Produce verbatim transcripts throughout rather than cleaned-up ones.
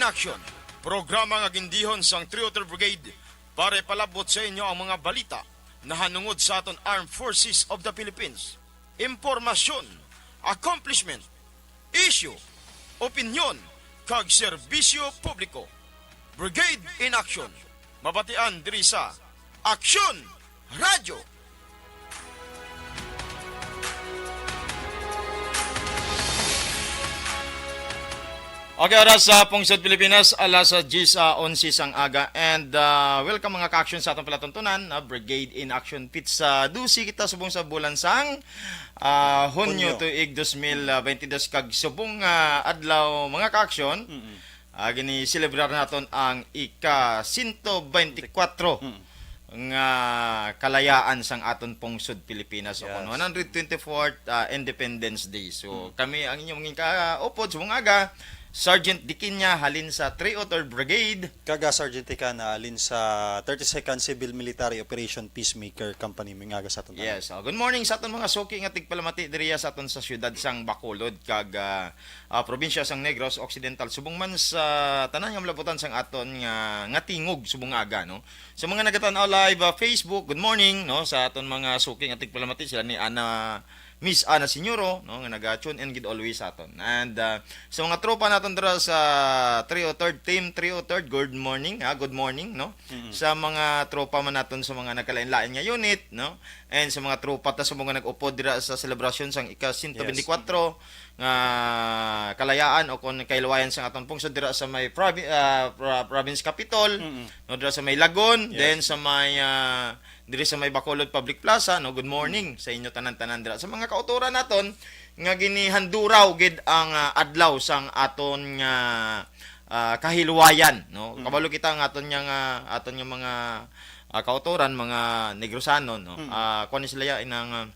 Action, programa nga gindihon sang Three Otter Brigade para ipalabot sa inyo ang mga balita nahanungod sa aton Armed Forces of the Philippines. Impormasyon, accomplishment, isyu, opinyon, kag serbisyo publiko. Brigade in Action. Mabatian diri sa Action Radyo. Okay, oras sa Pungsod Pilipinas, alas diyes, ah, onse sang aga. And, ah, welcome, mga ka-action, sa atong palatuntunan, ah, Brigade in Action. Pizza Dusi kita subong sa bulan sang, ah, Hunyo, Hunyo, tuig dos mil baynte dos, kag subong, ah, adlaw, mga ka-action. Mm-mm. Ah, gini-celebrar naton ang ika sento baynte kwatro Mm. nga kalayaan sang aton pungsod Pilipinas, o kon Yes. one hundred twenty-fourth, ah, Independence Day. So, Mm. kami ang inyong mga kaupod subong aga, Sergeant Dikinya, halin sa Three Otter Brigade. Kag, ah, Sergeant Tikana, halin sa thirty-second Civil Military Operation Peacemaker Company. Maayong aga sa aton tanan. Yes. Oh, good morning sa aton mga suki nga tigpalamati diriya sa aton sa siyudad sang Bacolod kag, ah, ah, probinsya sang Negros Occidental, subong man sa tanan nga malabutan sang aton nga, nga tingog subong nga aga, no? Sa mga nagatan-aw live, ah, Facebook, good morning, no? Sa aton mga suki nga tigpalamati, sila ni Ana, Miss Ana Sinyoro, no, nga naga-tune in gid always sa aton. And, ah, sa mga tropa naton dira sa three oh third, Team three oh third, good morning, ha? Good morning, no? Mm. Sa mga tropa man naton sa mga nagkalain-lain nga unit, no? And sa mga tropa ta sa mga nag-upod dira sa selebrasyon sang ika sento baynte kwatro Yes. nga kalayaan o kon kahilwayan sang aton pungsod dira sa may provi-, ah, pro-, province capital, Mm-mm. no, dira sa may Lagon, Yes. then sa may, ah, diri sa may Bacolod Public Plaza, no. Good morning Mm. sa inyo tanan-tanan dira. Sa mga kautoran naton nga ginihanduraw gid ang, ah, adlaw sang aton nga, ah, kahilwayan, no. Mm. Kabalo kita nga aton nga, nga aton nga mga, ah, kautoran, mga Negrosano, no. Mm. Ah, kuwan ni sila ya, inang, ah,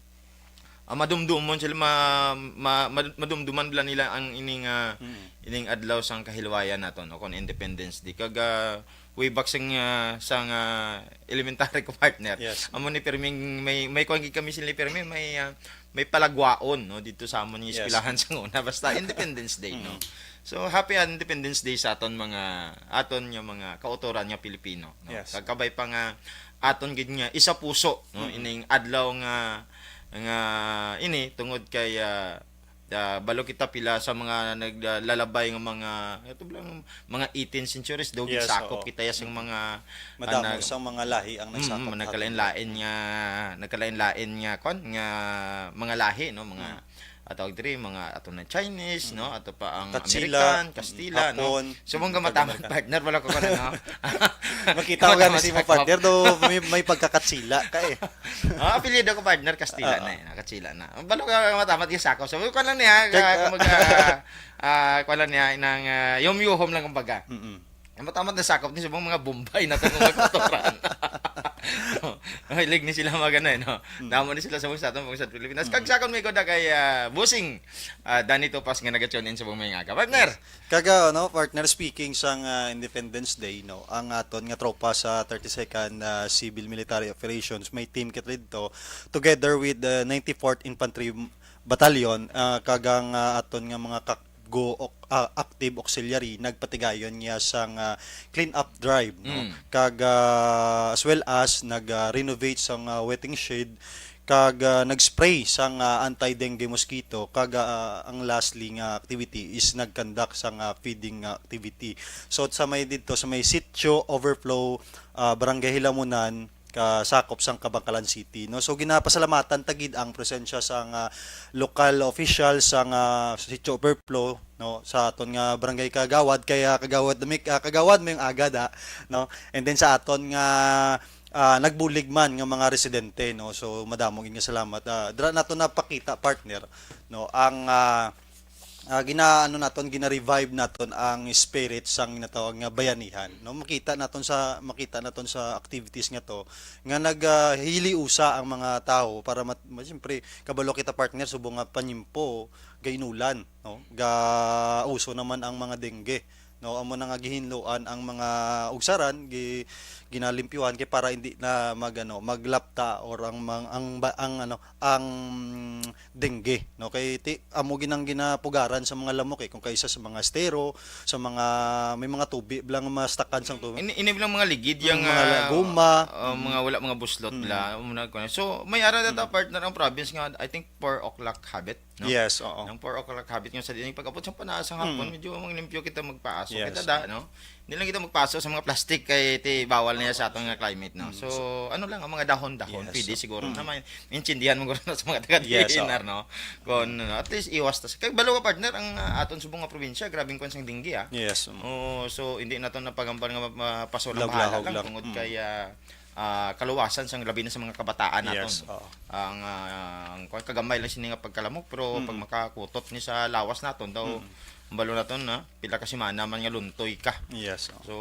ah, madumdumon sila, ma-, ma-, mad-, madumduman bala nila ang ining, ah, Mm. ining adlaw sang kahilwayan nato, no, kon Independence Day. Kag, ah, way back sang, ah, sang, ah, elementary ko, partner. Yes. Amo ni Ferming, may, may kuwan gid kami sila ni Ferming, may, ah, may palagwaon, no, dito sa amon nga Yes. eskwelahan sa una, basta Independence Day, no. Mm. So, happy Independence Day sa aton mga, aton nga mga kautoran nga Pilipino, no. Yes. Kag kabay pa nga aton gid nga isa puso, no, Mm-mm. ining adlaw nga, nga ini tungod kay, ah, ah, balo kita pila sa mga naglalabay nga mga, ito lang, mga eighteen centuries daw Yes, ginsakop oo. kita ya sang Mm. mga, Madamo ah, nag-, sang mga lahi ang mm, nagsakop mm, ha nagkalain-lain aton. nga, nagkalain-lain nga, kwan, nga mga lahi, no, mga Mm. ah, tawag diri, mga ato na Chinese, Mm. no? Ato pa ang Katsila, American, mm, Kastila, no? Hapon, So, mong mm, gamataman, American. Partner, wala ko ka na, no? Makita ko gani Gamataman si mo, sa partner, do may, may pagkakatsila ka eh. Ah, apelyido ko, partner, Kastila Oo. na eh, Kastila na. Balo ka gamataman, di sakop. So, kuwan lang niya, Kag, ka-, ah, kumbaga, ah, kuwan lang niya, inang, ah, yum-yuhom lang, kumbaga. Mm-mm. Ang matamat na sakop ni subong mga Bombay na itong mga kautoran. Mahilig ni sila mag-, ano, eh, no? Mm. Namo ni sila sa mga sa atong mga sa Pilipinas. Mm. Kag sakon may kuda kay, ah, Bossing, ah, Danny Topas nga naga-tune in sa mga mga aga. Partner! Yes. Kaga, ano, partner, speaking sang, ah, Independence Day, no, ang aton nga tropa sa thirty-second, ah, Civil Military Operations, may team kita dito, together with, ah, ninety-fourth Infantry Battalion, ah, kag ang, ah, aton nga mga kak-, go, ok-, ah, active auxiliary, nagpatigayon niya sang, ah, clean up drive, no? Mm. Kag, ah, as well as nag, ah, renovate sang, ah, wetting shed, kag, ah, nag-spray sang, ah, anti-dengue mosquito, kag, ah, ang lastly nga activity is nag-conduct sang, ah, feeding nga activity. So, sa may dito, sa may Sitio Overflow, ah, Barangay Hilamunan, kasakop sang Kabankalan City, no? So, ginapasalamatan ta gid ang presensya sang, ah, lokal official sang, ah, Sitio Overflow, no, sa aton nga barangay kagawad, kay, ah, kagawad na may, ah, kagawad may agad, ah, no? And then sa aton nga, ah, nagbulig man nga mga residente, no? So, madamo gid nga salamat. Ah, dira nato napakita, partner, no, ang, ah, ah, gina-, ano naton, gina-revive naton ang spirit sang ginatawag nga bayanihan, no? Makita naton sa, makita naton sa activities nga to nga nag, ah, hiliusa ang mga tawo para mat-, ma-, siyempre, kabalo kita, partner, subong nga panyimpo, gainulan, no? Ga-, uso naman ang mga dengue, no, amo na nga gihinluan ang mga ugsaran, gi-, ginalimpyuhan kay para hindi na mag-, ano, maglapta or ang mang-, ang ba-, ang, ano, ang dengue, no? Kay ti-, amo ginang ginapugaran sa mga lamok, eh, kung kaysa sa mga estero, sa mga, may mga tubi lang mastakan sang tubig. Ini, ini lang mga ligid, yung mga ah, guma. Ah, mga wala, mga buslot Mm. la, muna ko na. So, may ara na ta, Mm. partner, ang province nga, I think, four o'clock habit, no? Yes, oo. Ang four o'clock habit nga sa diin, pag-abot sa panaas ang hapon, Mm. medyo manglimpyo kita magpaaso. Yes. Kita da, no? Hindi lang kita magpaaso sa mga plastic kay ti bawal na yan sa aton nga climate, no? Mm. So, ano lang, ang mga dahon-dahon, Yes, pwede so, siguro mm. na may intindihan mo guro sa mga taga Yes, D N R, oo. no? Kung, ano, at least, iwas ta sa, kay balo ka, partner, ang ah, aton subong nga probinsya, grabing kwan sang dengue, ah. Yes, mm. Oo, so, hindi naton napagambal nga ma-, mapaso lang Lahog-lahog bahala lang lang. tungod Mm. kay ah, ah, kaluwasan sang labi na sa mga kabataan naton. Yes, oo. Ang, ah, ang kwan, kagamay lang sini nga pagkalamok, pero Mm. pag makakutot ni sa lawas naton daw, Mm. ang balo naton na pila ka semana man nga luntoy ka. Yes, oo. So,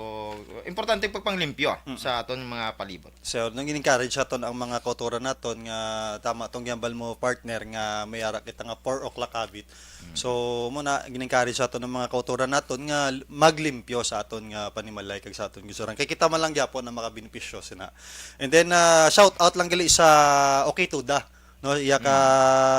importante pagpanglimpyo, ah, Mm. sa aton mga palibot. So, nang in-encourage sa aton ang mga kautoran naton nga tama tong gihambal mo, partner, nga may ara kita nga four o'clock habit. Mm. So, mo na, gin-encourage sa aton ng mga kautoran naton nga l-, maglimpyo sa aton nga panimalay kag sa aton gusuran. Kay kita man lang gyapon ang makabenepisyo sina. And then, ah, shout out lang gali sa Okay Tuda, no? Iya ka,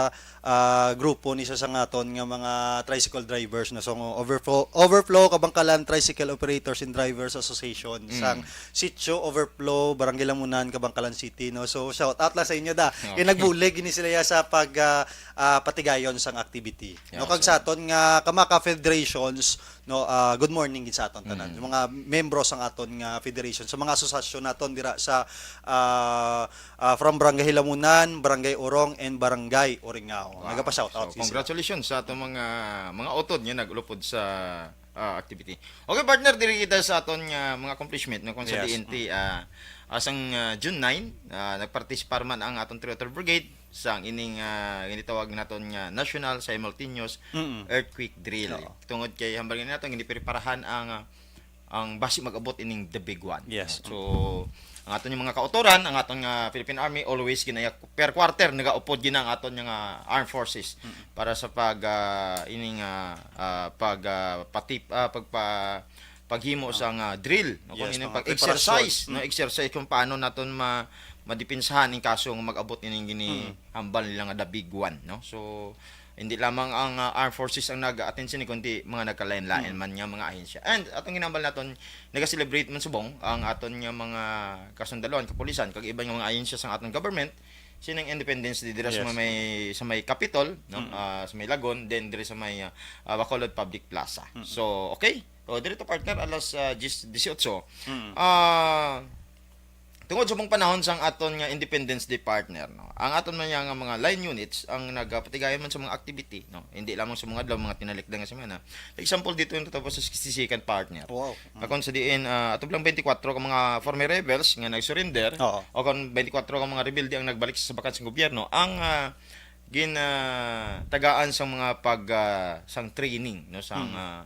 Mm. ah, grupo ni sa, sa nga aton nga mga tricycle drivers na so overflow, overflow Kabangkalan Tricycle Operators and Drivers Association Mm. sang Sitio Overflow, Barangay Lamunan, Kabangkalan City, no? So, shout out lang sa inyo da. Kay Okay. nagbulig gini sila ya sa pag, ah, ah, patigayon sang activity. Yeah, No, kag so sa aton nga Kamaka Federations, no, ah, good morning gid sa aton tanan. Mm. Sa mga membro sang aton nga federation, sa mga asosasyon naton dira sa, ah, ah, from Barangay Hilamunan, Barangay Urong, and Barangay Uringao. Wow. Nagapa-shout out So, gid sila. congratulations sa atong mga, mga utod nga nag-ulupod sa, ah, activity. Okay, partner, diri kita sa aton nga mga accomplishment, no, kung sa Yes. D N T, ah, asang, ah, June nine, ah, nagpartisipar man ang aton three oh three Brigade sa ining, ah, ginitawag naton nga National Simultaneous Mm. Earthquake Drill. Oo. Tungod kay hambal nga naton, ginipreparahan ang, ah, ang basi mag-abot ining the big one. Yes. So, ang aton yung mga kautoran, ang aton nga Philippine Army, always ginaya per quarter nagaupod gina ang aton nga armed forces Mm. para sa pag, ah, ining, ah, ah, pag, ah, patip-, ah, pagpa-, paghimo Ah. sa nga drill, no? Kung Yes, ining mga pag-exercise, preparasyon. no? Mm. Exercise kung paano naton ma-, madepensahan in kaso nga mag-abot ining gini Mm. hambal nila nga the big one, no? So, hindi lamang ang, ah, armed forces ang nag-attend sini, kundi mga nagkalain-lain Mm. man nga mga ahensya. And atong ginambal naton, nag-celebrate man subong ang aton nga mga kasundaluhan, kapulisan, kag iban nga mga ahensya sa aton government, sining Independence Day dira sa Yes. may, sa may Capitol, no? Mm. Ah, sa may Lagon, then diri sa may, ah, ah, Bacolod Public Plaza. Mm. So, okay. O, diri to, partner, alas, ah, diyes, disiotso. Mm. Ah, tungod sa mong panahon sang aton nga Independence Day, partner, no? Ang aton man nga mga line units ang nagapatigayon man sa mga activity, no? Hindi lamang sa mga adlaw, mga tinalikdan nga semana. Example dito yung tapos sa sixty-second, partner. Wow. Mm. Akon sa diin, ah, ato lang twenty-four ka mga former rebels nga nag-surrender, Oo. o kung twenty-four ka mga rebelde ang nagbalik sa sabakan sa gobyerno, ang, ah, gin, ah, tagaan sa mga pag, ah, sang training, no, sang, Mm. ah,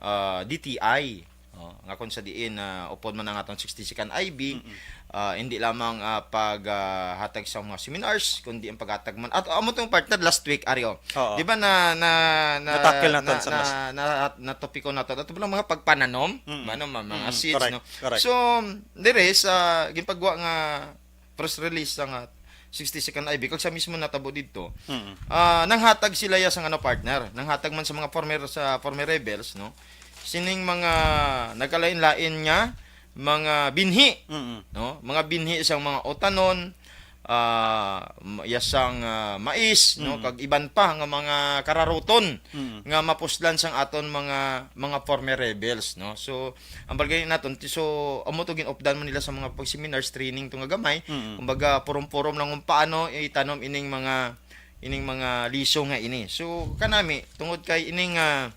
ah, D T I. Oh, nga kung sa diin, ah, upod man ang atong sixty-second I B, Mm-mm. ah, hindi lamang, ah, pag, ah, hatag sa mga seminars, kundi ang paghatag man. At amo tong partner last week, Ario. Oo. Di ba na, na, na, Natakil naton na, sa na, mas na, na topiko naton. Ato lang mga pagpananom, Mm-mm. ano, ma-, mga Mm-mm. seeds, Correct, no? correct. So, dire sa ginpagwa nga press release sa nga sixty-second I B, kag sa mismo natabo dito, Mm. ah, nanghatag sila ya sa ano, partner, nanghatag man sa mga former, sa former rebels, no? Sining mga nagkalain-lain nga mga binhi, Mm. no? Mga binhi sa mga utanon, ah, m-, ya sang, ah, mais, no? Mm. Kag iban pa nga mga kararuton Mm. nga mapuslan sang aton mga, mga former rebels, no? So, ang balgay naton, ti-, so, amo to gin-updan man nila sa mga pag-seminars, training to nga gamay. Mm. Kumbaga, purom-purom lang kung paano itanom ining mga, ining mga liso nga ini. So, kanami, tungod kay ining, ah,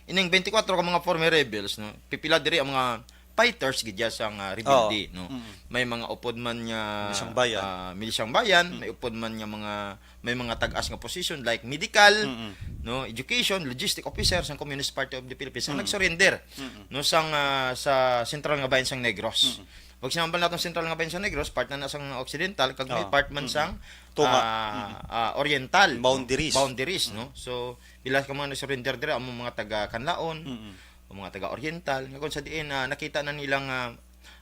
ining twenty-four ka mga former rebels, no? Pipila diri ang mga fighters gid ya sa nga rebelde, Oo. no? Mm. May mga upod man nga, Milisyang bayan. ah, milisyang bayan, Mm. may upod man nga mga, may mga tag-as nga position like medical, Mm. no, education, logistic officer sang Communist Party of the Philippines ang Mm. nag-surrender, Mm. no, sang, ah, sa sentral nga bayan sang Negros. Mm. Pag sinambal naton sentral nga bayan sang Negros, part na na sang Occidental, kag may Oo. part man Mm. sang, Tunga. ah, Mm. ah, Oriental, no? Boundaries. Boundaries, no? Mm. So, pila ka mga nag-surrender dira, amo mga taga Canlaon, Mm. o mga taga-Oriental, nga kung sa diin, ah, nakita na nila nga,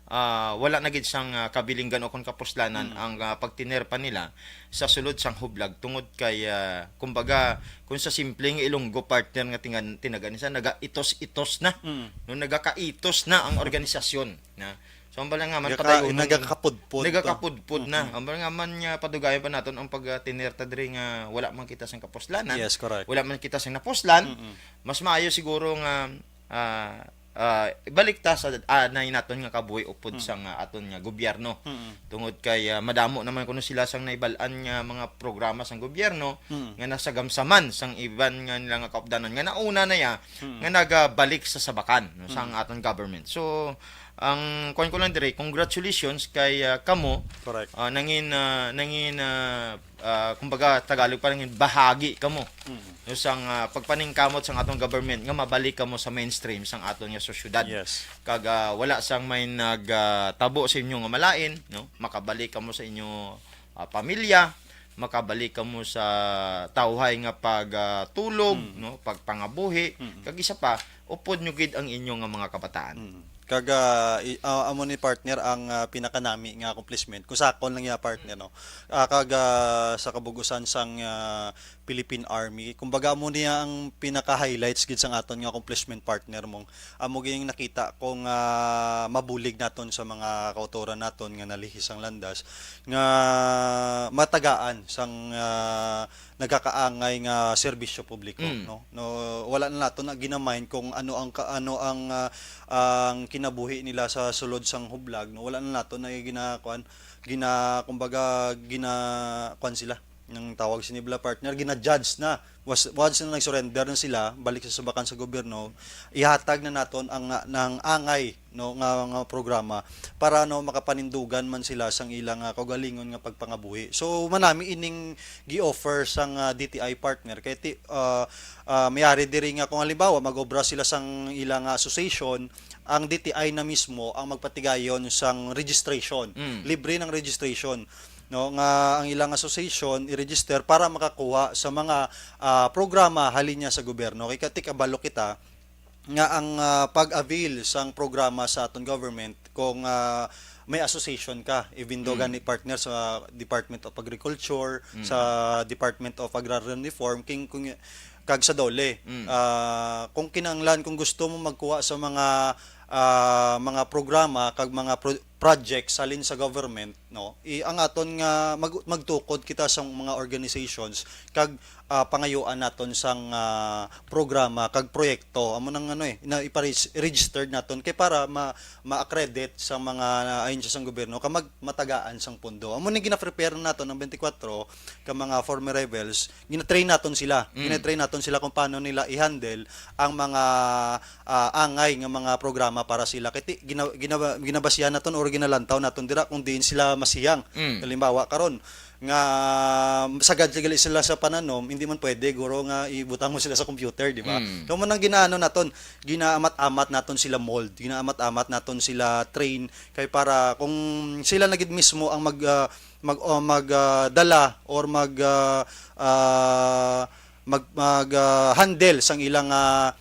ah, wala na gid sang, ah, kabilinggan o kung kapuslanan Mm. ang, ah, pagtiner pa nila sa sulod sang hublag tungod kay, ah, kumbaga, kung sa simpleng Ilonggo, partner, nga tingan-, tinagan siya, nagaitos-itos na. Mm. No, nagakaitos na ang organisasyon na. So, ang bala nga man, Nagaka-, padayon man, nagakapudpod to. Nagakapudpod na. Mm-mm. Ang bala nga man nga padugayon pa naton ang pagtiner ta diri nga wala man kita sang kapuslanan. Yes, correct. Wala man kita sang napuslan. Mm-mm. Mas maayo siguro nga, ah, ah, ibalik ta sa anay naton nga kabuhi upod Mm. sang, ah, aton nga gobyerno. Mm. Tungod kay, ah, madamo naman kuno sila sang naibal-an nga mga programa sang gobyerno Mm. nga nasagamsaman sang iban nga nila nga kaupdanan nga nauna na ya Mm. nga nagabalik sa sabakan, no, sang Mm. aton government. So, ang kuwan ko lang dire, congratulations kay, ah, kamo. Correct. Ah, nangin, ah, nangin, ah, ah, kumbaga, Tagalog pa, nangin bahagi kamo, Mm. no, sang, ah, pagpaningkamot sang atong government nga mabalik kamo sa mainstream sang aton nga sosyedad. Yes. Kag, ah, wala sang may nag, ah, tabo sa inyo nga malain, no? Makabalik kamo sa inyo, ah, pamilya, makabalik kamo sa tawhay nga pag, ah, tulog, Mm. no, pagpangabuhi, Mm. kag isa pa, upod nyo gid ang inyo nga mga kabataan. Mm. Kag, ah, i-, ah, amo ni, partner, ang, ah, pinakanami nga accomplishment. Kung sa akon lang ya, partner, no. Ah, kag, ah, sa kabug-usan sang, ah, Philippine Army, kumbaga, amo niya ang pinaka-highlights gid sang aton nga accomplishment, partner, mong amo gyud nakita kung, ah, mabulig naton sa mga kautoran naton nga nalihis ang landas, nga matagaan sang, ah, nagakaangay nga serbisyo publiko, Mm. no? No, wala na nato na ginamain kung ano ang ka-, ano ang, ah, ang kinabuhi nila sa sulod sang hublag, no? Wala na nato na ginakuan, gina-, kumbaga, gina-, kuan sila. Nang tawag sini bala, partner, gina-judge na. Was-, once na nag-surrender na sila, balik sa subakan sa gobyerno, ihatag na naton ang, nang angay, no, nga, nga programa para, no, makapanindugan man sila sang ilang, ah, kaugalingon nga pagpangabuhi. So, manami ining gi-offer sang, ah, D T I, partner. Kay ti-, ah, ah, mayari diri nga kung halimbawa mag-obra sila sang ilang, ah, association, ang D T I na mismo ang magpatigayon sang registration. Mm. Libre ng registration, no, nga ang ilang association i-register para makakuha sa mga, ah, programa halin niya sa gobyerno. Kay kati kabalo kita nga ang, ah, pag-avail sang programa sa aton government kung, ah, may association ka, even though Mm. gani, partner, sa Department of Agriculture, Mm. sa Department of Agrarian Reform, king-, kung, kag sa DOLE. Mm. Ah, kung kinahanglan, kung gusto mo magkuha sa mga, ah, mga programa kag mga pro-, projects halin sa government, no, i-, ang aton nga mag-, magtukod kita sa mga organizations kag, ah, pangayuan naton sang, ah, programa kag proyekto. Amo nang ano, eh, na ipa-registered naton kay para ma-, ma-accredit sa mga ahensya sang gobyerno ka mag-, matagaan sang pondo. Amo ni gina-prepare naton ang twenty-four ka mga former rebels. Gina-train naton sila. Mm. Gina-train naton sila kung paano nila i-handle ang mga, ah, angay nga mga programa para sila. Kay ti-, gina-, gina-, ginabasihan naton or ginalantaw naton dira kung diin sila masiyang. Mm. Halimbawa, karon nga sagad gali sila sa pananom, hindi man pwede, guro, nga ibutang mo sila sa computer, di ba? Mm. So, mo nang ginaano naton, ginaamat-amat naton sila mold, ginaamat-amat naton sila train, kay para kung sila na gid mismo ang mag, ah, mag, o mag, ah, dala or mag, ah, ah, mag, mag, ah, handle sang ilang, ah,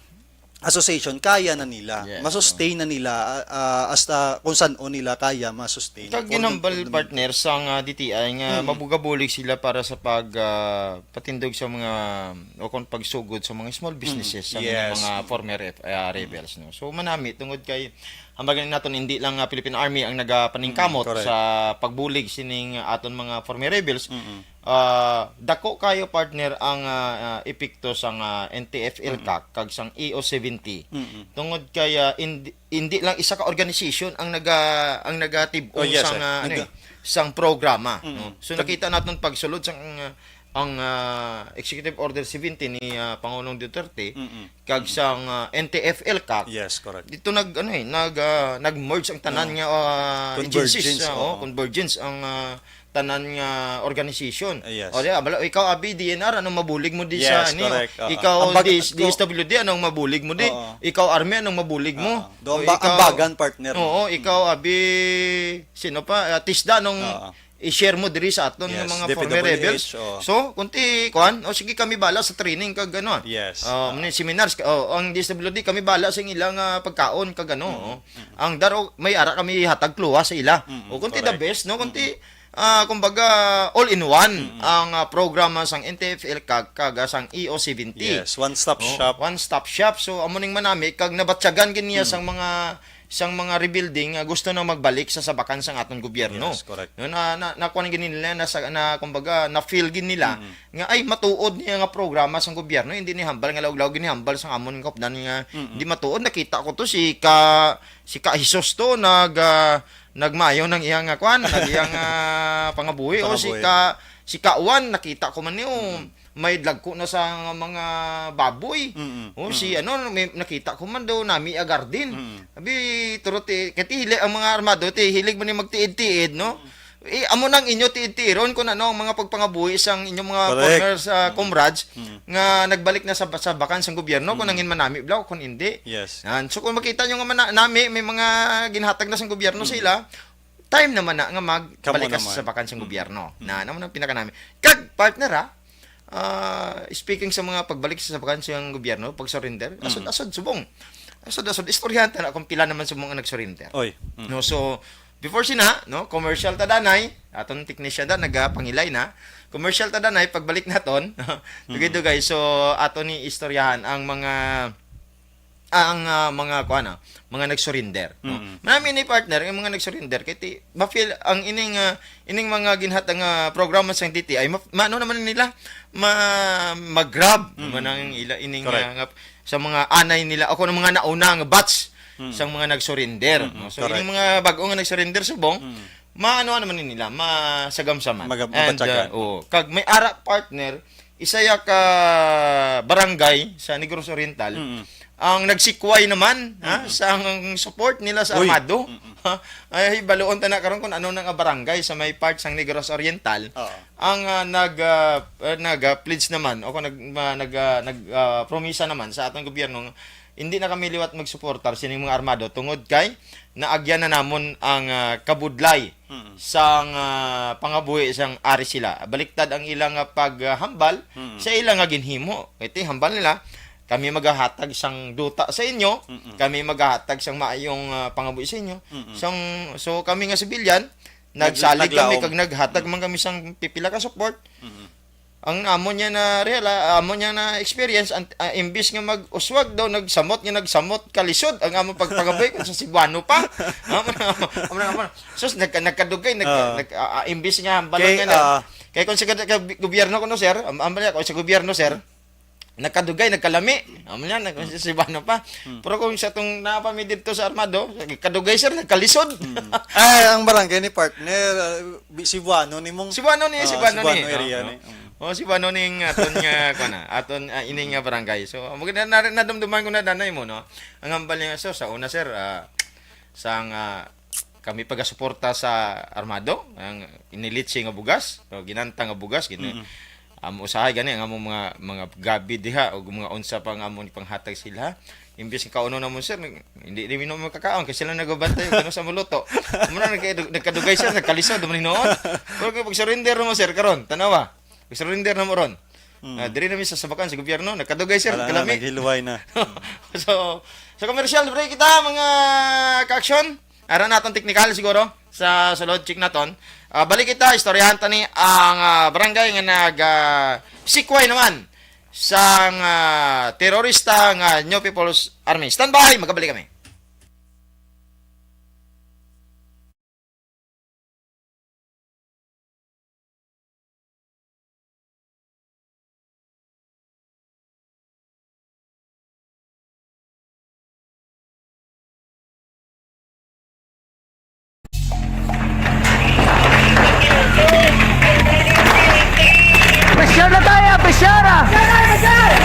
association, kaya na nila. Yes, ma-sustain na nila, ah, ah, hasta kung san-o nila kaya ma-sustain. Kag ginhambal, partner, sang, ah, D T I nga Mm. mabugabulig sila para sa pag, ah, patindog sa mga, o kung pagsugod sa mga small Mm. businesses, sa Yes. mga former F-, ah, rebels, no? So, manami, tungod kay, hambal gani naton, hindi lang, ah, Philippine Army ang nagapaningkamot Mm, correct. sa pagbulig sining aton mga former rebels. Mm-mm. Ah, dako kayo, partner, ang, ah, ah, epekto sang, ah, N T F-ELCAC Mm-mm. kag sang E O seventy. Mm-mm. Tungod kay, ah, indi, indi lang isa ka organisasyon ang naga-, ang nagatib-ong Oh, yes, sang, sir. ah, ano Naga- eh, sang programa, Mm-mm. no? So, Kag- nakita naton pagsulod sang, ah, ang, ah, Executive Order seventy ni, ah, Pangulong Duterte, Mm-mm. kag Mm-mm. sang, ah, N T F-ELCAC. Yes, correct. Dito nag, ano eh, nag, ah, nag-merge ang tanan Oo. nga, ah, Convergence, agencies, ah, oo. oh, convergence ang, ah, tanan nga organization. Ah, yes. O, di ba? Bala, ikaw, abi, D N R, anong mabulig mo di Yes, sa, ano, correct. Oo. ikaw, Ang bag-, D S, ko- D S W D, anong mabulig mo di? Oo. Ikaw, Army, anong mabulig mo? Oo. Do, O, ang ba-, ikaw, ang bagan, partner. Oo, ikaw, Mm. abi, sino pa? Ah, TISDA, anong Oo. i-share mo diri sa aton nga Yes, mga D P W H, former rebels. Oh. So, kunti, kuan, o sige, kami bala sa training kag ano, Yes. ah, Ah. mga seminars, oh, ang D S W D, kami bala sa ilang, ah, pagkaon kag ano, Mm. oh. Mm. Ang daro, may ara kami hatag kluha sa ila. Mm, O kunti the correct. best, no? Kunti, Mm. ah, kumbaga, all in one Mm. ang, ah, programa sang N T F L kag, kag, ah, sang E O seventy. Yes, one-stop Oh, shop. one-stop shop. So, amo ning manami, kag nabatyagan gid niya Mm. sang mga sang mga rebuilding nga gusto na magbalik sa sabakan sang aton gobyerno. Yes, correct. No, na, na, nakuha na gid nila, na, sa, na, kumbaga, na-feel gid nila Mm. nga, ay, matuod niya nga programa sang gobyerno, hindi ni hambal nga laog-laog, ginihambal sang amon nga kaupdan nga Mm-mm. hindi matuod. Nakita ko to si ka, si ka Jesus to, nag, ah, nagmayo ng iyang, ah, kwan, nag iyang, ah, pangabuhi. O si Pangabuhi. ka, si ka Juan, nakita ko man niyo, Mm. may dagko na sa mga baboy. Mm-mm. Oh, si Mm-mm. ano, may nakita ko man daw, nami a garden. Mm-mm. Abi, turo ti, kay ti hili-, ang mga armado, ti, hilig man ni magtiid-tiid, no? Mm. Eh, amo nang inyo tiid-tiiron kung ano ang mga pagpangabuhi sang inyong mga Correct. former sa Mm. comrades Mm. nga nagbalik na sa, sa bakan sang gobyerno, kung Mm. nangin manami bla o kung hindi. Yes. Yan. So, kung makita nyo nga mana-, nami, may mga ginhatag na sang gobyerno Mm. sila, time naman na nga magbalik Kamo ka sa naman. sabakan sang Mm. gobyerno. Mm. Na, naman ang pinakanami. Kag, partner, ha, ah, speaking sa mga pagbalik sa sabakan sa gobyerno, pag-surrender, Mm. asod-asod, subong. Asod-asod, istoryahan ta na kung pila naman subong ang nag-surrender. Oy. Mm. No, so, before sina, no, commercial ta danay, aton technician da, nagapangilay na. Commercial ta danay, pagbalik naton, Mm. dugay-dugay. So, ato ni istoryahan ang mga, ang, ah, mga, kuan, ah, mga nag-surrender, no? Mm. Marami ni, partner, ang mga nag-surrender, kay ti, ma-feel ang ining, ah, ining mga ginhatag nga programa sang D T I, ma-, maano naman nila, ma-, mag-grab Mm. man ang ila, ining, Correct. ah, nga, sa mga anay nila, o kung mga nauna nga batch Mm. sang mga nag-surrender, Mm-mm. no? So, Correct. ining mga bag-o nga nag-surrender subong, Mm. maano naman nila, masagamsaman. Maga-, And, mabatyagan. ah, oo. Kag may ara, partner, isa ya ka barangay sa Negros Oriental, Mm-mm. ang nagsikway naman, ha, Mm-mm. sa ang support nila sa Uy. armado. Mm-mm. Ha? Ay, hibaluon ta na karon kung ano na nga barangay sa may part sang Negros Oriental. Oo. Ang, ah, nag, ah, ah, nag, ah, pledge naman, o kung nag, ma-, nag, ah, nag, ah, promisa naman sa atong gobyerno, hindi na kami liwat magsuportar sining mga armado tungod kay naagyan na namon ang, ah, kabudlay Mm. sang, ah, pangabuhi sang ari sila. Baliktad ang ilang, ah, paghambal Mm. sa ilang nga ginhimo. Ito yung hambal nila, "Kami magahatag sang duta sa inyo, Mm-mm. kami magahatag sang maayong, ah, pangabuhi sa inyo." Mm-mm. Sang, so kami nga sibilyan, Nag-, nagsalig kami naglaom. kag naghatag Mm. man kami sang pipila ka support. Mm-mm. Ang amo niya na reala-, amo niya na experience, ang, ah, imbis nga mag-uswag daw, nagsamot nga nagsamot, kalisod ang among pagpangabuhi kung sa Cebuano pa. Amo na, amo na, amo na. Sus, nagka-, nagkadugay, nag-, Ah. nag-, ah, ah, imbis nga hambalon Kay, nga na, ah, kay kung sa gad-, ka-, gobyerno kuno, sir, am-, amo niya, kung sa gobyerno, sir, nagkadugay, nagkalami. Amo niya, nag-, Hmm. sa Cebuano pa. Hmm. Pero kung sa tong naa pa mi dito sa Armado, kadugay, sir, nagkalisod. Hmm. Ay, ang barangay ni partner, ah, Bi-, Cebuano ni mong Cebuano ni, Ah, Cebuano Cebuano ni. area Oh, ni. Mm. Oh, Cebuano ni nga aton nga, kuwan na, aton, ah, ini nga barangay. So, amo na, na, nadumduman ko na danay mo, no? Ang hambal niya, so, sa una, sir, ah, sang, ah, kami pagasuporta sa armado, ang inilitsi nga bugas, o ginanta nga bugas, gini-, Mm. amo usahay gani ang among mga, mga gabi diha, o mga unsa pa nga among panghatag sila. Imbis nga kauno namon, sir, nag-, hindi, hindi mi naman makakaon kay sila nagabantay kung ano sa muluto. Amo na, nagka-, nagkadugay, sir, nagkalisod naman hinuon. Pero kung pag-surrender mo, sir, karon, tanawa. Pag-surrender na mo ron. Mm. Ah, diri na mi sa sabakan sa gobyerno, nagkadugay, sir, Wala na, kalami. Naghiluway na. So, sa commercial break kita, mga ka-action. Ara naton technical siguro sa sulod, check naton. Ah, balik kita, istoryahan ta ni ang, ah, barangay nga nag, ah, sikway naman sang, ah, terorista nga New People's Army. Standby, magabalik kami. Pressure na tayo, pressure!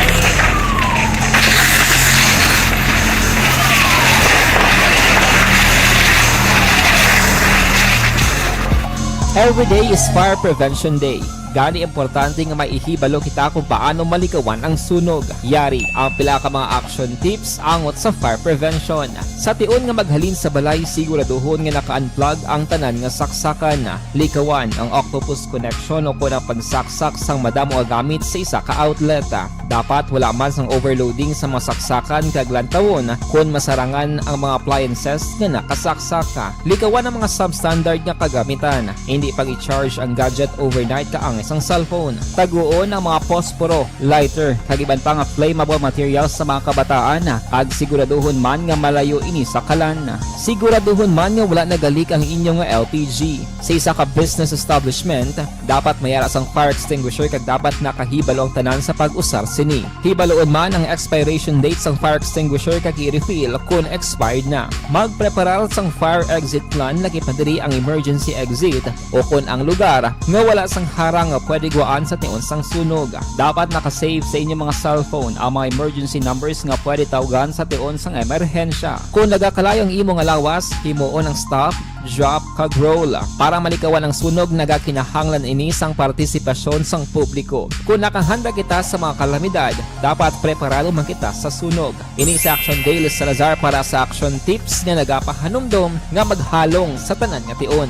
Every day is Fire Prevention Day. Gani, importante nga may ihibalo kita kung paano malikawan ang sunog. Yari ang pila ka mga action tips angot sa fire prevention. Sa tion nga maghalin sa balay, siguraduhon nga naka-unplug ang tanan nga saksakan. Likawan ang octopus connection o kon ang pagsaksak sang madamo nga gamit sa isa ka outlet. Dapat wala man sang overloading sa mga saksakan kag lantawon kon masarangan ang mga appliances nga nakasaksak. Likawan ang mga substandard nga kagamitan. Hindi pag-i-charge ang gadget overnight kaangay sang cellphone. Taguon ang mga posporo, lighter, kag iban pa nga flammable materials sa mga kabataan, kag siguraduhon man nga malayo ini sa kalan. Siguraduhon man nga wala nagalik ang inyo nga L P G. Sa isa ka business establishment, dapat may ara sang fire extinguisher kag dapat nakahibalo ang tanan sa pag-usar sini. Hibaluon man ang expiration date sang fire extinguisher kag i-refill kon expired na. Magpreparar sang fire exit plan, laki pa diri ang emergency exit o kon ang lugar nga wala sang harang nga pwede gwaan sa tion sang sunog. Dapat naka-save sa inyo mga cellphone ang mga emergency numbers nga pwede tawgan sa tion sang emerhensya. Kon nagakalayo ang imo nga lawas, himuon ang stop, drop, kag roll. Para malikawan ang sunog, nagakinahanglan ini sang partisipasyon sang publiko. Kon nakahanda kita sa mga kalamidad, dapat preparado man kita sa sunog. Ini si Action Dale Salazar para sa Action Tips nga nagapahanumdom nga maghalong sa tanan nga tion.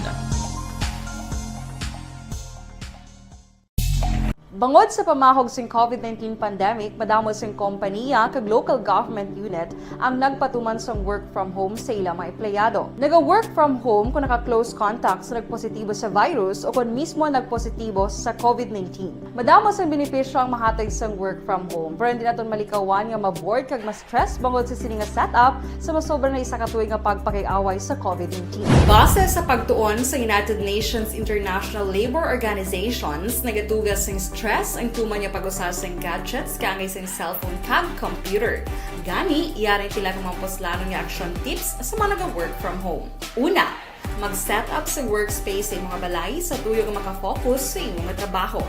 Bangod sa pamahog sing COVID nineteen pandemic, madamo sing kompaniya kag local government unit ang nagpatuman sang work from home sa ila mga empleyado. Naga-work from home kung naka-close contact sa nagpositibo sa virus o kon mismo nagpositibo sa COVID nineteen. Madamo sang benepisyo ang mahatag sang work from home, pero hindi naton malikawan nga ma-bored kag ma-stress bangod sa sini nga setup sa masobra na isa ka tuig nga pagpakig-away sa COVID nineteen. Base sa pagtuon sa United Nations International Labour Organizations, nagatuga sing stress ang tuman nga pag-usa sing gadgets kaangay sing cellphone kag computer. Gani, yari ang pila ka mga puslanon nga action tips sa mga naga-work from home. Una, mag-set up sa workspace sa imong balay sa tuyo nga makafocus sa imong trabaho.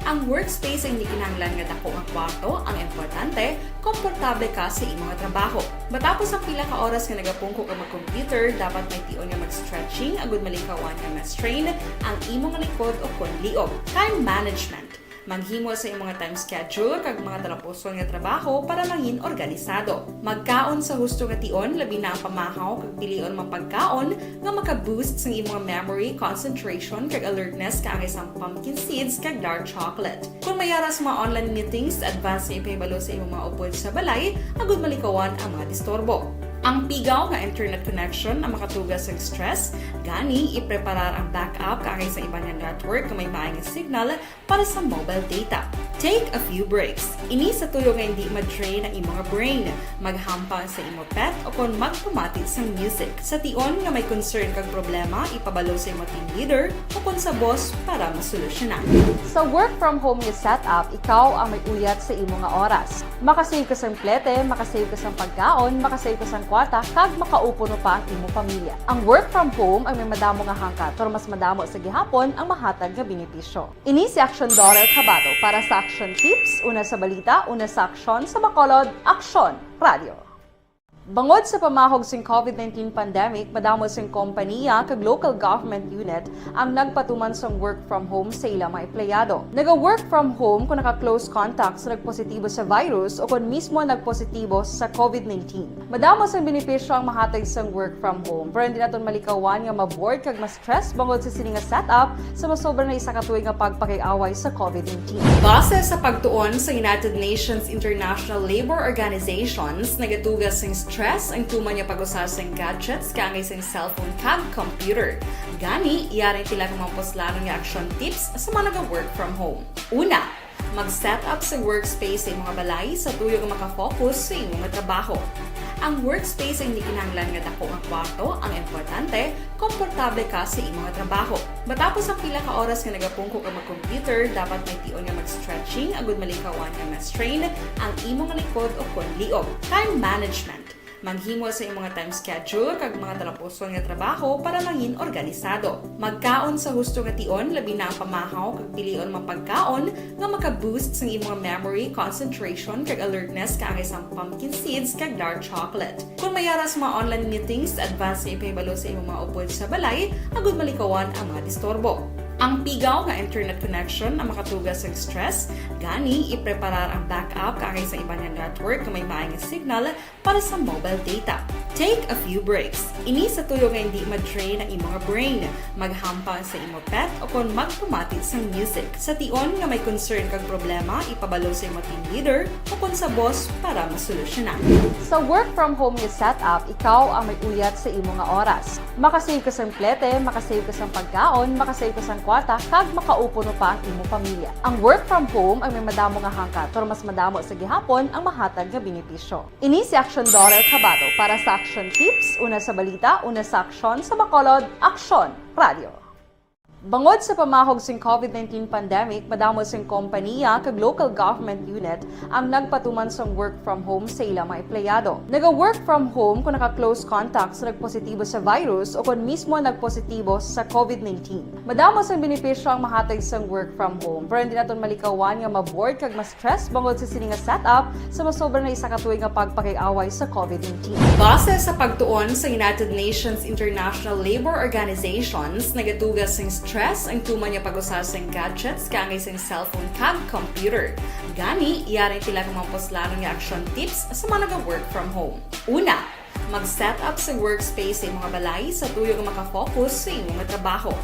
Ang workspace ay hindi kinahanglan nga dako nga kwarto, ang importante, komportable ka sa imong trabaho. Matapos ang pila ka oras nga nagapungko ka mag-computer, dapat may tion nga mag-stretching agud malikawan nga ma-strain ang imong likod o kon liog. Time management. Maghimo sa imong time schedule kag mga talapuson nga trabaho para mangin organisado. Magkaon sa husto nga tion, labi na ang pamahaw kag pilion mga pagkaon nga maka-boost sang imong memory, concentration, kag alertness kaangay sang pumpkin seeds kag dark chocolate. Kung may ara sa mga online meetings, advance nga ipahibalo sa imong mga upod sa balay agud malikawan ang mga disturbo. Ang pigaw nga internet connection ang makatuga sang stress, gani ipreparar ang backup kaangay sa iban nga network nga may maay nga signal para sa mobile data. Take a few breaks. Ini sa tuyo nga hindi ma-drain ang imong brain. Maghampang sa imo pet o kon magpamati sang music. Sa tion nga may concern kag problema, ipabalo sa imo team leader o kon sa boss para masolusyonan. Sa work from home nga setup, ikaw ang may uyat sa imo nga oras. Makasave ka sang plete, makasave ka sang pagkaon, makasave ka sang kwarta, kag makaupuno pa ang imo pamilya. Ang work from home ay may madamo nga hangkat, pero mas madamo sa gihapon ang mahatag nga benepisyo. Ini si Action Doral Cabato para sa Action Tips, una sa balita, una sa aksyon, sa Bacolod, Aksyon Radio. Bangod sa pamahog sing COVID nineteen pandemic, madamo sing kompaniya kag local government unit ang nagpatuman sang work from home sa ila mga empleyado. Naga-work from home kung naka-close contact sa nagpositibo sa virus o kon mismo nagpositibo sa COVID nineteen. Madamo sang benepisyo ang mahatag sang work from home, pero hindi naton malikawan nga ma-bored kag ma-stress bangod sa sini nga setup sa masobra na isa ka tuig nga pagpakig-away sa COVID nineteen. Base sa pagtuon sa United Nations International Labour Organizations, nagatuga sing stress ang tuman nga pag-usa sing gadgets kaangay sing cellphone kag computer. Gani, yari ang pila ka mga puslanon nga action tips sa mga naga-work from home. Una, mag-set up sa workspace sa imong balay sa tuyo nga makafocus sa imong trabaho. Ang workspace ay hindi kinahanglan nga dako nga kwarto, ang importante, komportable ka sa imong trabaho. Matapos ang pila ka oras nga nagapungko ka mag-computer, dapat may tion nga mag-stretching agud malikawan nga ma-strain ang imong likod o kon liog. Time management. Maghimo sa imong time schedule kag mga talapuson nga trabaho para mangin organisado. Magkaon sa husto nga tion, labi na ang pamahaw kag pilion mga pagkaon nga maka-boost sang imong memory, concentration, kag alertness kaangay sang pumpkin seeds kag dark chocolate. Kung may ara sa mga online meetings, advance nga ipahibalo sa imong mga upod sa balay agud malikawan ang mga disturbo. Ang pigaw nga internet connection ang makatuga sa stress, gani ipreparar ang backup kaangay sa iban nga network nga may maayong signal para sa mobile data. Take a few breaks. Ini sa tuyo nga hindi ma-drain ang imong brain, maghampang sa imo pet o kon magpamati sang music. Sa tion nga may concern kag problema, ipabalo sa imo team leader o kon sa boss para masolusyonan. Sa work from home nga setup, ikaw ang may uyat sa imo nga oras. Makasave ka sang plete, makasave ka sang pagkaon, makasave ka sang kwarta, kag makaupo no pa ang imo pamilya. Ang work from home ang may madamo nga hangkat, pero mas madamo sa gihapon ang mahatag nga benepisyo. Ini si Action Daughter Kabato para sa Action Tips, una sa balita, una sa aksyon, sa Bacolod, Aksyon Radio. Bangod sa pamahog sing covid nineteen pandemic, madamo sing kompaniya kag local government unit ang nagpatuman sang work from home sa ila mga empleyado. Naga-work from home kung naka-close contact sa nagpositibo sa virus o kon mismo nagpositibo sa covid nineteen. Madamo sang benepisyo ang mahatag sang work from home, pero hindi naton malikawan nga ma-bored kag ma-stress bangod sa sini nga setup sa masobra na isa ka tuig nga pagpakig-away sa covid nineteen. Base sa pagtuon sa United Nations International Labor Organizations, nagatuga sing stress ang tuman nga pag-usa sing gadgets kaangay sing cellphone kag computer. Gani, yari sila ka mga puslanon nga action tips sa mga naga-work from home. Una, mag-set up sa workspace sa imong balay sa tuyo nga makafocus sa imong trabaho.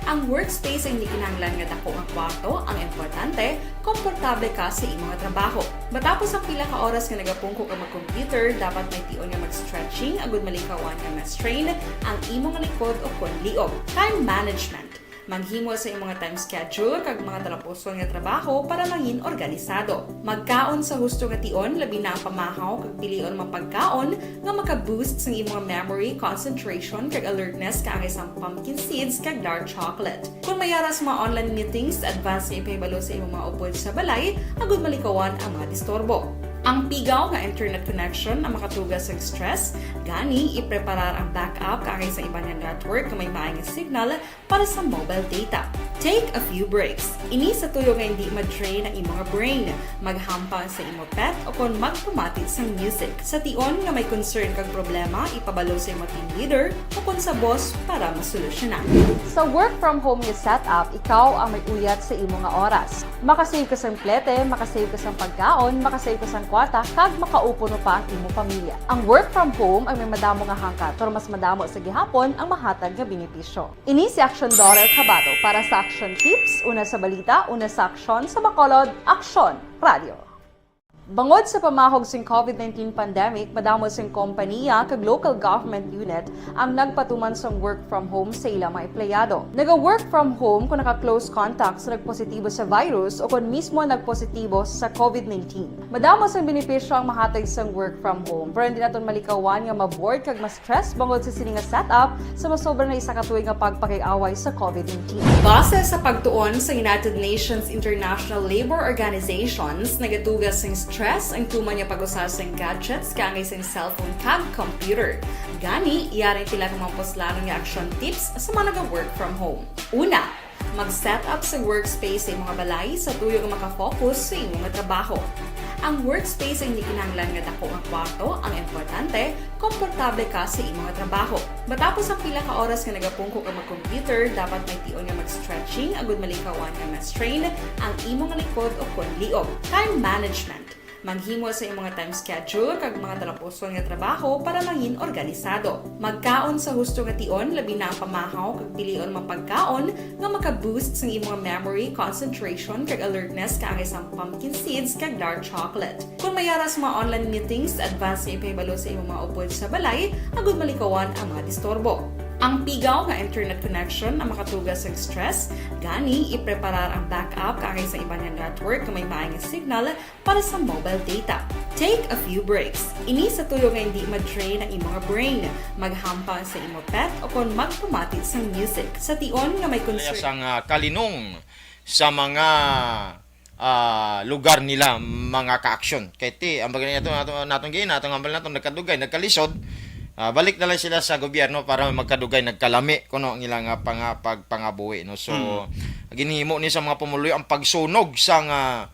Ang workspace ay hindi kinahanglan nga dako nga kwarto, ang importante, komportable ka sa imong trabaho. Matapos ang pila ka oras nga nagapungko ka mag-computer, dapat may tion nga mag-stretching agud malikawan nga ma-strain ang imong likod o kon liog. Time management. Maghimo sa imong time schedule kag mga talapuson nga trabaho para mangin organisado. Magkaon sa husto nga tion, labi na ang pamahaw kag pilion mga pagkaon nga maka-boost sang imong memory, concentration, kag alertness kaangay sang pumpkin seeds kag dark chocolate. Kung may ara sa mga online meetings, advance nga ipahibalo sa imong mga upod sa balay agud malikawan ang mga disturbo. Ang pigaw nga internet connection ang makatuga sa stress, gani ipreparar ang backup kaangay sa iban nga network nga may maayong signal para sa mobile data. Take a few breaks. Ini sa tuyo nga hindi ma-drain ang imong brain, maghampang sa imo pet o kon magpamati sang music. Sa tion nga may concern kag problema, ipabalo sa imo team leader o kon sa boss para masolusyonan. Sa work from home nga setup, ikaw ang may uyat sa imo nga oras. Makasave ka sang plete, makasave ka sang pagkaon, makasave ka sang kwarta, kag makaupo no pa ang imo pamilya. Ang work from home ang may madamo nga hangkat, pero mas madamo sa gihapon ang mahatag nga benepisyo. Ini si Action Daughter Kabato para sa Action Tips, una sa balita, una sa aksyon, sa Bacolod, Aksyon Radio. Bangod sa pamahog sing covid nineteen pandemic, madamo sing kompaniya kag local government unit ang nagpatuman sang work from home sa ila mga empleyado. Naga-work from home kung naka-close contact sa nagpositibo sa virus o kon mismo nagpositibo sa covid nineteen. Madamo sang benepisyo ang mahatag sang work from home, pero hindi naton malikawan nga ma-bored kag ma-stress bangod sa sini nga setup sa masobra na isa ka tuig nga pagpakig-away sa covid nineteen. Base sa pagtuon sa United Nations International Labor Organizations, nagatuga sing stress ang tuman nga pag-usa sing gadgets kaangay sing cellphone kag computer. Gani, yari pila ka mga puslanon nga action tips sa mga naga-work from home. Una, mag-set up sa workspace sa imong balay sa tuyo nga makafocus sa imong trabaho. Ang workspace ay hindi kinahanglan nga dako nga kwarto, ang importante, komportable ka sa imong trabaho. Matapos ang pila ka oras nga nagapungko ka mag-computer, dapat may tion nga mag-stretching agud malikawan nga ma-strain ang imong likod o kon liog. Time management. Maghimo sa imong time schedule kag mga talapuson nga trabaho para mangin organisado. Magkaon sa husto nga tion, labi na ang pamahaw kag pilion mga pagkaon nga maka-boost sang imong memory, concentration, kag alertness kaangay sang pumpkin seeds kag dark chocolate. Kung may ara sa mga online meetings, advance nga ipahibalo sa imong mga upod sa balay agud malikawan ang mga disturbo. Ang pigaw nga internet connection ang makatuga sa stress, gani ipreparar ang backup kaangay sa iban nga network nga may maayong signal para sa mobile data. Take a few breaks. Ini sa tuyo nga hindi ma-drain ang imong brain, maghampang sa imo pet o kon magpamati sang music. Sa tion nga may concern. Sang, ah, kalinong sa mga, ah, lugar nila, mga ka-aksyon. Kay ti, ang bagay nato, nato, natong gina, atong hambal nato, nagkadugay, nagkalisod, ah, balik na lang sila sa gobyerno para magkadugay, nagkalami, kuno ang ilang, ah, panga-, pagpangabuhi, no? So, hmm, ginhimo ni sa mga pumuluyo ang pagsunog sang, ah,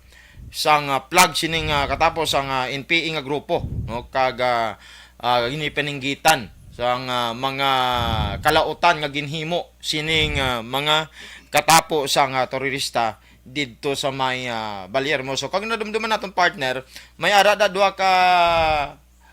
sang, ah, plug sining, ah, katapos ang, ah, N P A nga grupo, no? Kag, ah, ah, ginipaninggitan sang, ah, mga kalautan nga ginhimo sining, ah, mga katapo sang, ah, terorista didto sa may, ah, Valle Hermoso. Kag nadumduman naton, partner, may ara da duha ka,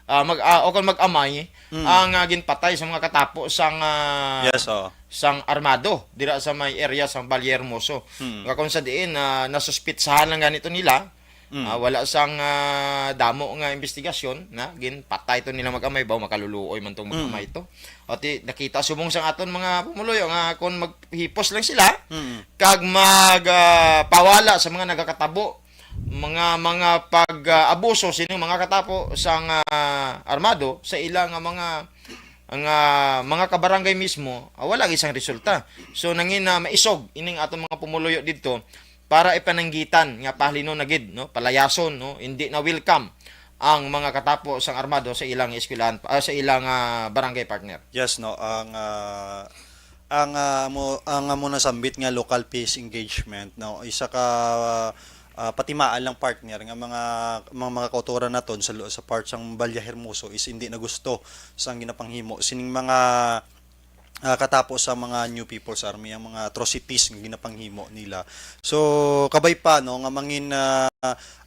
ah, mag, ah, o kon mag-amay Mm. ang, ah, ginpatay sa mga katapo sang, ah, Yes, oo. sang armado dira sa may area sang Valle Hermoso. Mm. Nga kung sa diin, ah, nasuspitsahan lang ganito nila, Mm. ah, wala sang, ah, damo nga investigasyon, na ginpatay to nila mag-amay, baw makaluluoy man tong Mm. mag-amay to. O ti, nakita subong sang aton mga pumuluyo nga kung maghipos lang sila, Mm. kag mag, ah, pawala sa mga nagakatabo, mga, mga pag, ah, abuso sining mga katapo sang, ah, armado sa ila nga mga, nga mga kabarangay mismo, ah, wala gid sang resulta. So, nangin na maisog ining aton mga pumuluyo didto para ipananggitan nga pahalino na gid, no, palayason, no, hindi na welcome ang mga katapo sang armado sa ilang eskwelahan, ah, sa ilang, ah, barangay, partner. Yes, no, ang, ah, ang, ah, mo, ang amo nasambit nga local peace engagement, no, isa ka, ah, patimaan lang, partner, nga mga, mga, mga kautoran naton sa lu-, sa part sang Valle Hermoso is hindi na gusto sang ginapanghimo sining mga, ah, katapo sa mga New People's Army ang mga atrocities nga ginapanghimo nila. So, kabay pa, no, nga mangin, ah,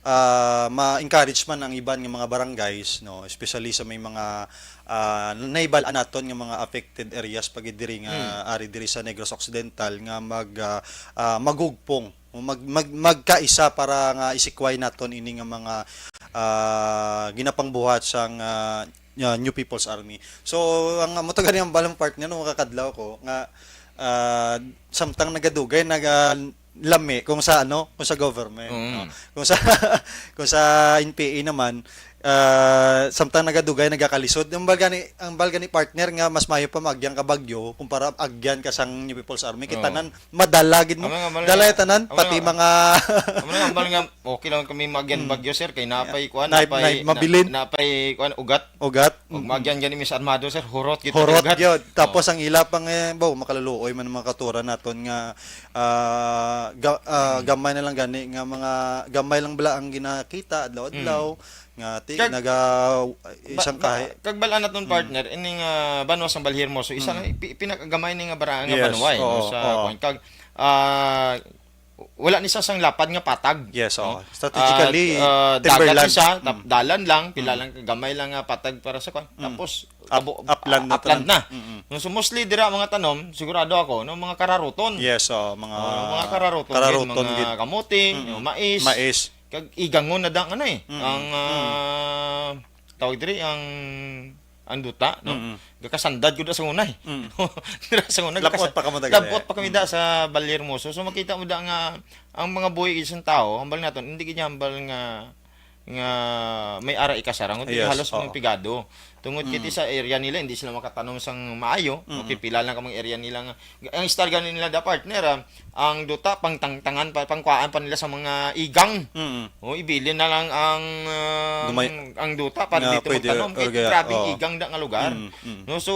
ah, ma-encourage man ang iban nga mga barangays, no, especially sa may mga, ah, naibal-an naton nga mga affected areas pa gid diri nga Mm. ari diri sa Negros Occidental nga mag, ah, ah, magugpong, mag, mag, magkaisa para nga isikway naton ini nga mga, ah, ginapangbuhat sang, ah, ah, New People's Army. So, ang amo to gani ang balang, partner, no, makakadlaw ko nga, ah, samtang nagadugay, naga lami kung sa ano, kung sa government, Mm. no? Kung sa, kung sa N P A naman, ah, samtang nagadugay, nagakalisod. Ang balgani, ang balgani, partner, nga mas mayo pa maagyan ka bagyo kumpara agyan ka sang New People's Army. Oo. Kitanan, madala gid mo. Amo nga, amo nga. Dala tanan, Amo pati nga. mga Amo nga, amo nga, okay lang kami maagyan Mm. bagyo, sir, kay napay kuan, Nay-, napay, nay-, na-, mabilin. napay kuan, ugat. Ugat. Ug Mm-mm. maagyan gani mis armado, sir, hurot gyud Hurot ugat. gyud. Tapos Oo. ang ila pang, eh, baw, makaluluoy man ang mga kautoran naton nga, ah, ga-, ah, Mm. gamay na lang gani nga mga, gamay lang bala ang ginakita adlaw-adlaw Mm. nga ti-, Kag, naga, ba-, isang ba-, kahi-, kag bal-an naton, Mm. partner, ining, ah, banwa sang Valle Hermoso, isa Mm. na pi-, pinakagamay ni nga bara-, nga Yes, banwa, eh, no, oo, sa oo. kuwan. Kag, ah, wala ni sa sang lapad nga patag, Yes, no? oo. Strategically, Ah, ah, dagat timberland. isa, tap-, Mm. dalan lang, pila Mm. lang, gamay lang nga patag para sa kwan. Mm. Tapos, Up-, abo-, upland na upland tanan. na. Mm-mm. No, so mostly dira mga tanom, sigurado ako, no, mga kararuton. Yes, oo, mga Oh, mga kararuton, kararuton gid, mga gid. kamote, Mm-mm. no, mais. Mais. Kag igangon na dang ano eh, Mm-mm. ang, Mm. ah, tawag diri, ang ang duta, no? Mm-mm. Gakasandad gud sa ngunay. Mm. Dira sa ngunay, Labot gakasa-, pa kamo taga labot diri. pa kami da Mm. sa Valle Hermoso. So, makita mo da nga ang mga buhi sa tao, hambal naton, hindi gid niya hambal nga, nga may ara ikasarang, kundi Yes, halos oo. mga pigado. Tungod kiti Mm. sa area nila, hindi sila makatanom sang maayo. Mm-mm. Okay, pila lang ka mga area nila nga. Ang istorya nila da, partner, ah, ang duta, pangtangtangan pa, pangkuhaan pa nila sa mga igang. Mm. O, ibilin na lang ang, ah, Dumay-, ang duta para nga dito pwede, magtanom. Kay or kaya, grabing oo. igang da nga lugar. Mm, mm. No, so,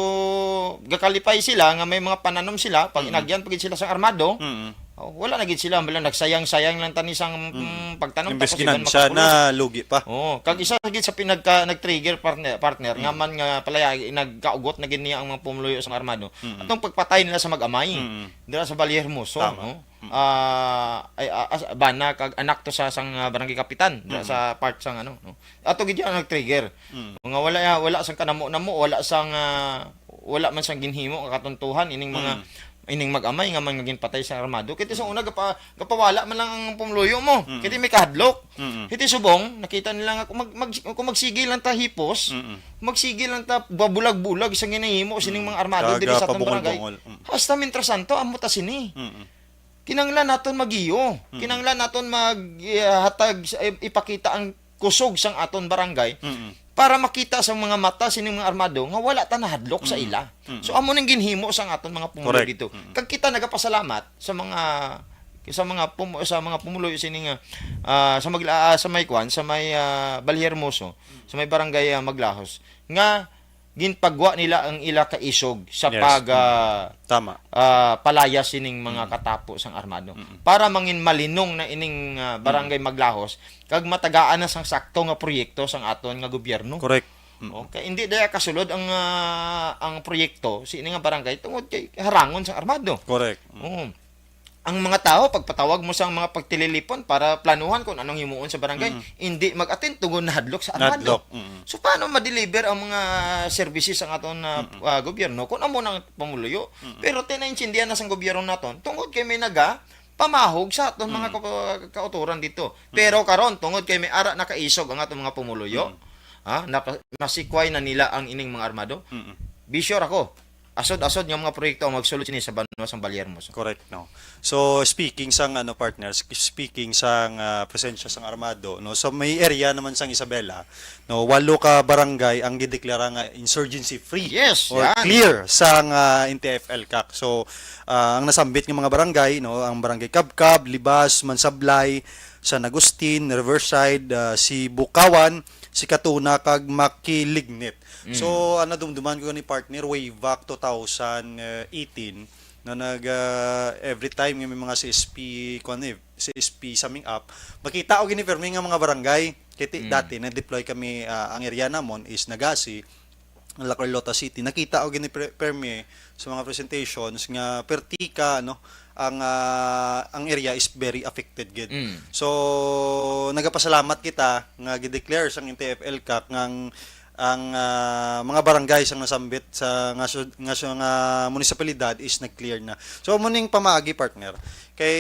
gakalipay sila nga may mga pananom sila, pag Mm. inagyan pa gid sila sa armado, Mm. oh, wala na gid sila, wala, nagsayang-sayang lang tani sang, Mm. mm, pagtanom, Imbes tapos iban ginansya makapulos. na, lugi pa. Oo, kag isa gid sa pinagka, nag-trigger, partner, partner, nga Mm. man nga palaya, nagkaugot na gid niya ang mga pumuluyo sa armado. Mm. Atong pagpatay nila sa mag-amay, Mm. dira sa Valle Hermoso, Tama. no? Mm. Ah, ay, ah, as-, bana kag anak to sa sang, ah, barangay kapitan, dira Mm. sa part sang ano, no? Ato gid yan nag-trigger. Mm. Mga wala, wala sang kanamo-namo, wala sang, ah, wala man sang ginhimo nga katuntuhan ining mga, Mm. ining mag-amay nga mga ginpatay sa armado. Kay sa una, gapa-, gapawala man lang ang pumuluyo mo. Mm. Kay may kahadlok. Mm. Hiti subong, nakita nila nga kung mag-, mag-, kung magsige lang ta hipos, Mm. magsige lang ta babulag-bulag sa ginahimo sining Mm. mga armado Kaga diri sa atong barangay. pabungol-bungol. Mm. Hasta mientras tanto, amo ta sini. Mm. Kinahanglan naton magiyo. Mm. Kinahanglan naton mag, eh, hatag sa, eh, ipakita ang kusog sang aton barangay Mm. para makita sa mga mata sining mga armado nga wala ta nahadlok sa Mm. ila. Mm. So, amo nang ginhimo sang aton mga pumulo Correct. dito. Mm. Kag kita nagapasalamat sa mga, sa mga pum-, sa mga pumulo sining, ah, sa magla-, ah, sa may kwan, sa may, ah, Valle Hermoso, sa may barangay, ah, Maglahos, nga ginpagwa nila ang ila kaisog sa Yes. pag, ah, Tama. ah, palayas sining mga Mm. katapo sang armado. Mm. Para mangin malinong na ining, ah, Mm. barangay Maglahos, kag matagaan na sang sakto nga proyekto sang aton nga gobyerno. Correct. Mm. Okay, hindi daya kasulod ang, ah, ang proyekto sa ini nga barangay tungod kay harangon sang armado. Correct. Mm. Oo. Ang mga tao, pagpatawag mo sang mga pagtililipon para planuhan kung anong himuon sa barangay, Mm. hindi mag-attend tungod nahadlok sa armado. Nahadlok, mm. So, paano ma-deliver ang mga services ang aton, ah, Mm. ah, gobyerno kung amo nang pumuluyo? Mm. Pero tinaintindihan na sang gobyerno naton tungod kay may naga pamahog sa aton mga Mm. ka-, kauturan dito. Mm. Pero karon, tungod kay may ara nakaisog ang aton mga pumuluyo, Mm. ha, napa-, masikway na nila ang ining mga armado, Mm. be sure ako, asod-asod nga mga proyekto ang magsulod sini sa banwa sang Valle Hermoso. Correct, no. So, speaking sang, ano, partners, speaking sang, ah, presensya sang armado, no, sa may area naman sang Isabela, no, walo ka barangay ang gideklara nga insurgency free Yes, or yan. clear sang, ah, N T F L CAC. So, ah, ang nasambit nga mga barangay, no, ang Barangay Cabcab, Libas, Mansablay, San Agustin, Riverside, ah, Sibukawan, Sikatuna, kag Makilignit. Mm. So, ang nadumduman ko ni partner, way back two thousand eighteen, na nag, ah, every time nga may mga C S P, kuwan eh, C S P summing up, makita ko gini permi nga mga barangay. Kay ti-, Mm. dati, nag-deploy kami, ah, ang area namon is Naga-C, La Carlota City. Nakita ko gini pre-, permi sa mga presentations nga perti ka, ano, ang, ah, ang area is very affected gid. Mm. So, nagapasalamat kita nga gi-declare sang N T F L CAC nga ang, ang, ah, mga barangay sang nasambit sa nga su-, nga su-, nga munisipalidad is nag-clear na. So, amo ning pamaagi, partner. Kay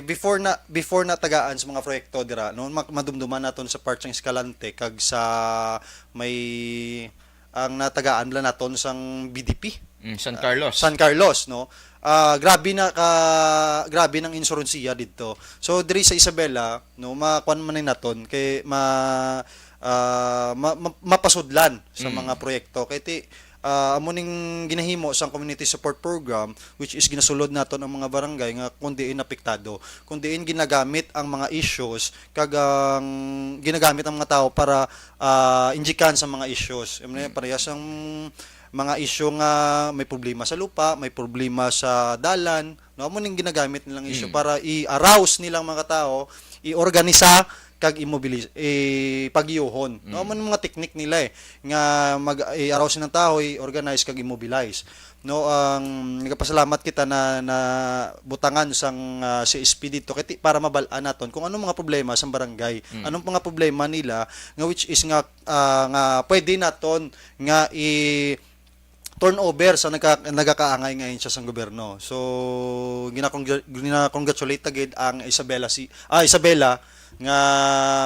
before na, before na tagaan sa mga proyekto dira, no, ma-, madumduman naton sa part sang Escalante kag sa may ang natagaan bala naton sang B D P. Mm, San Ah, Carlos. San Carlos, no? Ah, grabe na ka, grabe nang insurensiya didto. So, diri sa Isabela, no, makuan man ni naton kay ma, ah, ma-, ma-, mapasudlan sa Mm. mga proyekto. Kay ti, ah, amo ning ginahimo sang community support program, which is ginasulod naton ang mga barangay nga kung diin apektado, kung diin ginagamit ang mga issues kag ang ginagamit ang mga tao para, ah, injikan sa mga issues. Amo na Mm. parehas ang mga issue nga may problema sa lupa, may problema sa dalan, no? Amo ning ginagamit nilang issue Mm. para i-arouse nilang mga tao, i-organisa, kag i-mobilize, ipagiyohon, no? Mm. Amo ning mga teknik nila, eh, nga mag-, i-arouse ng tao, i-organize, kag i-mobilize. No, ang nagapasalamat kita na, na butangan sang, ah, C S P dito kay ti-, para mabal-an naton kung anong mga problema sang barangay, Mm. anong mga problema nila nga which is nga, ah, nga pwede naton nga i-turnover sa nagka-, nagakaangay nga ahensya sang gobyerno. So, ginakonggra-, gina-congratulate ta gid ang Isabela si, ah, Isabela nga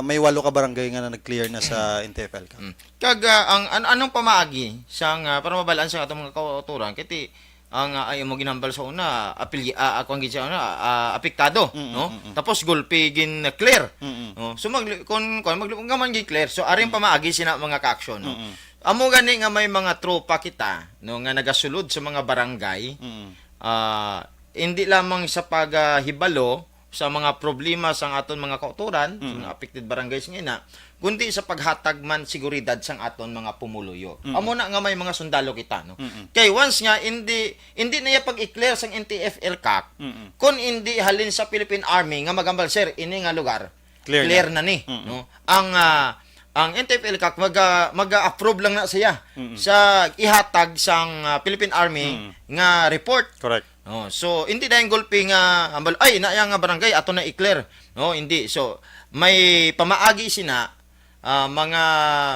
may walo ka barangay nga na nag-clear na sa N T F L CAC. Mm. Kag, ah, ang an-, anong pamaagi sang, ah, para mabal-an sa atong mga kauturan kay ti ang, ah, ay mo ginhambal sa una, apil-, ah, ako ang gid sa una, ah, apektado, Mm, no? mm, mm. Tapos gulpi gin clear. Mm, mm. No? So magli-, kun, kun magli-, nga man gin clear. So aring Mm. pamaagi sina mga ka-aksyon, no? Mm, mm. Amo gani nga may mga tropa kita, no, nga nagasulod sa mga barangay. Mm. Ah, hindi lamang sa pag, ah, hibalo sa mga problema sang aton mga kauturan, sa Mm. mga affected barangays nga ina, kundi sa paghatag man seguridad sang aton mga pumuluyo. Mm. Amo na nga may mga sundalo kita, no? Mm. Kay once nga hindi, hindi na iya pag-i-clear sang N T F L CAC, Mm. kun hindi halin sa Philippine Army nga magambal, "Sir, ini nga lugar, Clear clear na. na ni," Mm. no? Ang, ah, ang N T F L CAC mag-, ah, mag-a-approve lang na siya Mm. sa ihatag sang, ah, Philippine Army Mm. nga report. Correct. Oh, so, hindi na yung gulpi nga, ambal, "Ay, na yang nga barangay, ato na i-clear." No, hindi. So, may pamaagi sina, ah, mga,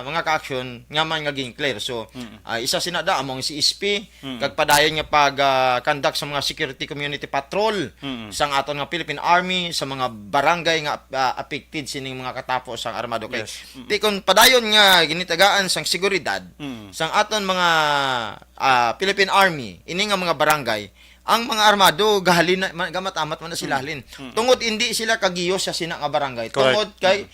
mga ka-action nga man nga gin-clear. So, Mm. ah, isa sina da, among C S P, Mm. kag padayon nga pag, ah, conduct sa mga security community patrol Mm. sang aton nga Philippine Army, sa mga barangay nga, ah, affected sining mga katapo sang armado. Kay, Yes. Mm. ti kung padayon nga ginitagaan sang seguridad, Mm. sang aton mga, ah, Philippine Army, ini nga mga barangay, ang mga armado, gahalin na, ma-, gamatamat man na sila Mm. halin. Mm. Tungod hindi sila kagiyo sa sina nga barangay. Correct. Tungod kay Mm.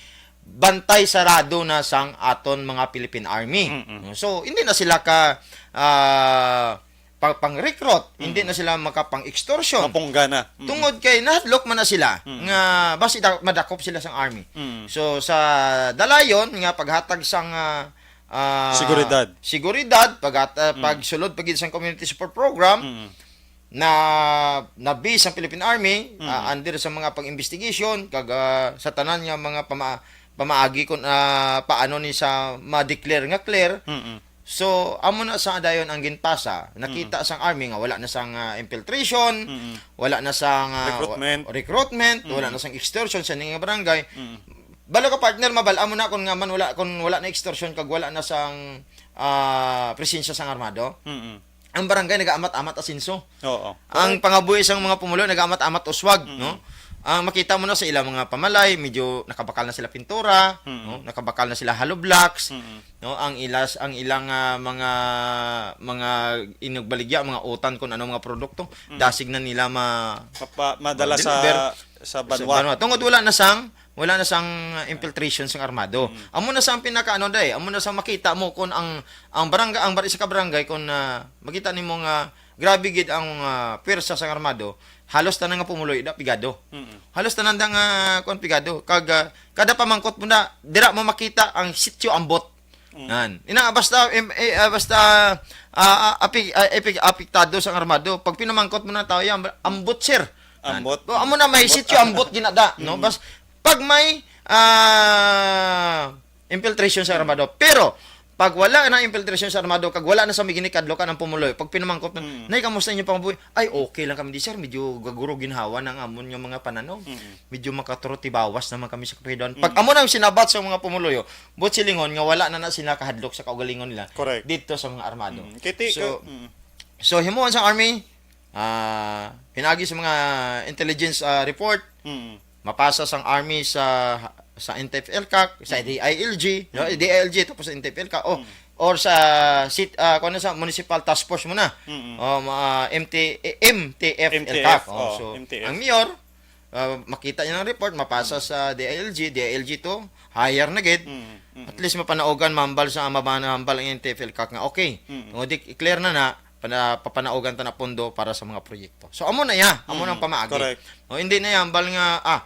bantay sarado na sang aton mga Philippine Army. Mm, mm. So, hindi na sila ka, ah, pa-, pang-recruit, hindi Mm. na sila makapang-extortion. Mapungga na. Mm. Tungod kay nahadlok man na sila Mm. nga basi da-, madakop sila sang army. Mm. So, sa dalayon nga paghatag sang, ah, ah, Seguridad. seguridad, paghat-, ah, Mm. pagsulod pa gid sang community support program, Mm. na, na-base ang Philippine Army, Mm. ah, under sa mga pag-investigation, kag, ah, sa tanan nga mga pama-, pamaagi kung, ah, paano ni sa ma-declare nga clear. Mm-mm. So, amo na sa dayon ang ginpasa. Nakita sang army nga wala na sang, ah, infiltration, Mm-mm. wala na sang, ah, Recruitment. wa- recruitment, wala na sang extortion sa ning barangay. Balo ka, partner, mabal-a mo na kung nga man wala, kung wala na extortion kag wala na sang, ah, presensya sang armado. Mm-mm. Ang barangay nagaamat-amat asenso. Oo. Ang pangabuhi sang mga pumulo nagaamat-amat uswag, no? Ang makita mo na sa ilang mga pamalay, medyo nakabakal na sila pintura, Mm. no? Nakabakal na sila hollow blocks, Mm. no? Ang ilas, ang ilang, ah, mga mga inugbaligya, mga utan, kung ano mga produkto, dasig na nila ma Mapa, madala sa Deliver. sa sa banwa. banwa. Tungod wala na sang, wala na sang, ah, infiltration sang armado. Amo na sang pinaka ano day, amo na sang makita mo kung ang ang barangay, ang bar-, isa ka barangay, kung, ah, makita nimo nga grabe gid ang, ah, pwersa sang armado, halos tanan nga pumuloy da pigado. Mm-mm. Halos tanan da nga kuan pigado. Kag, ah, kada pamangkot mo na, dira mo makita ang sitio ambot. Nan. Ina basta em, eh, ah, basta ah, ah, api, ah, epi- apektado sang armado. Pag pinamangkot mo na tao yan, ambot, sir. Nan. Ambot. O, amo na may sitio ambot ginada, no? Bas pag may ah, infiltration sa armado. Pero pag wala na infiltration sa armado, kag wala na sa miginikadlokan ang pumuloy, pag pinamangkot mo, "Nay, kamusta inyo pangabuhi?" "Ay, okay lang kami di, sir. Medyo gaguro ginhawa ng amon nga mga pananom. Medyo makaturo tibawas naman kami sa kapidan." Pag amo na ang sinabat sa mga pumuloyo, buot silingon nga wala na na sila kahadlok sa kaugalingon nila Correct. Dito sa mga armado. Mm. Kay ti- So, ka- mm. so himuon sa army, ah, pinagi sa mga intelligence ah, report, Mm. mapasa sang army sa sa N T F-ELCAC, sa D I L G, no? D I L G tapos sa N T F-ELCAC, oh, or sa sit ah, kuwan na sa municipal task force mo na. Mm. Oh, ma- M T M T F-ELCAC. M T F, Oh, oh, so, M T F. Ang mayor ah, makita niya ng report, mapasa sa D I L G, D I L G to, higher na gid. Mm, mm. At least mapanaugan, mambal sa mabana hambal ang N T F-ELCAC nga okay. Mm. Tungod di clear na na, pana, papanaugan ta na pondo para sa mga proyekto. So amo na iya, amo nang pamaagi. Correct. O hindi na iya hambal nga ah,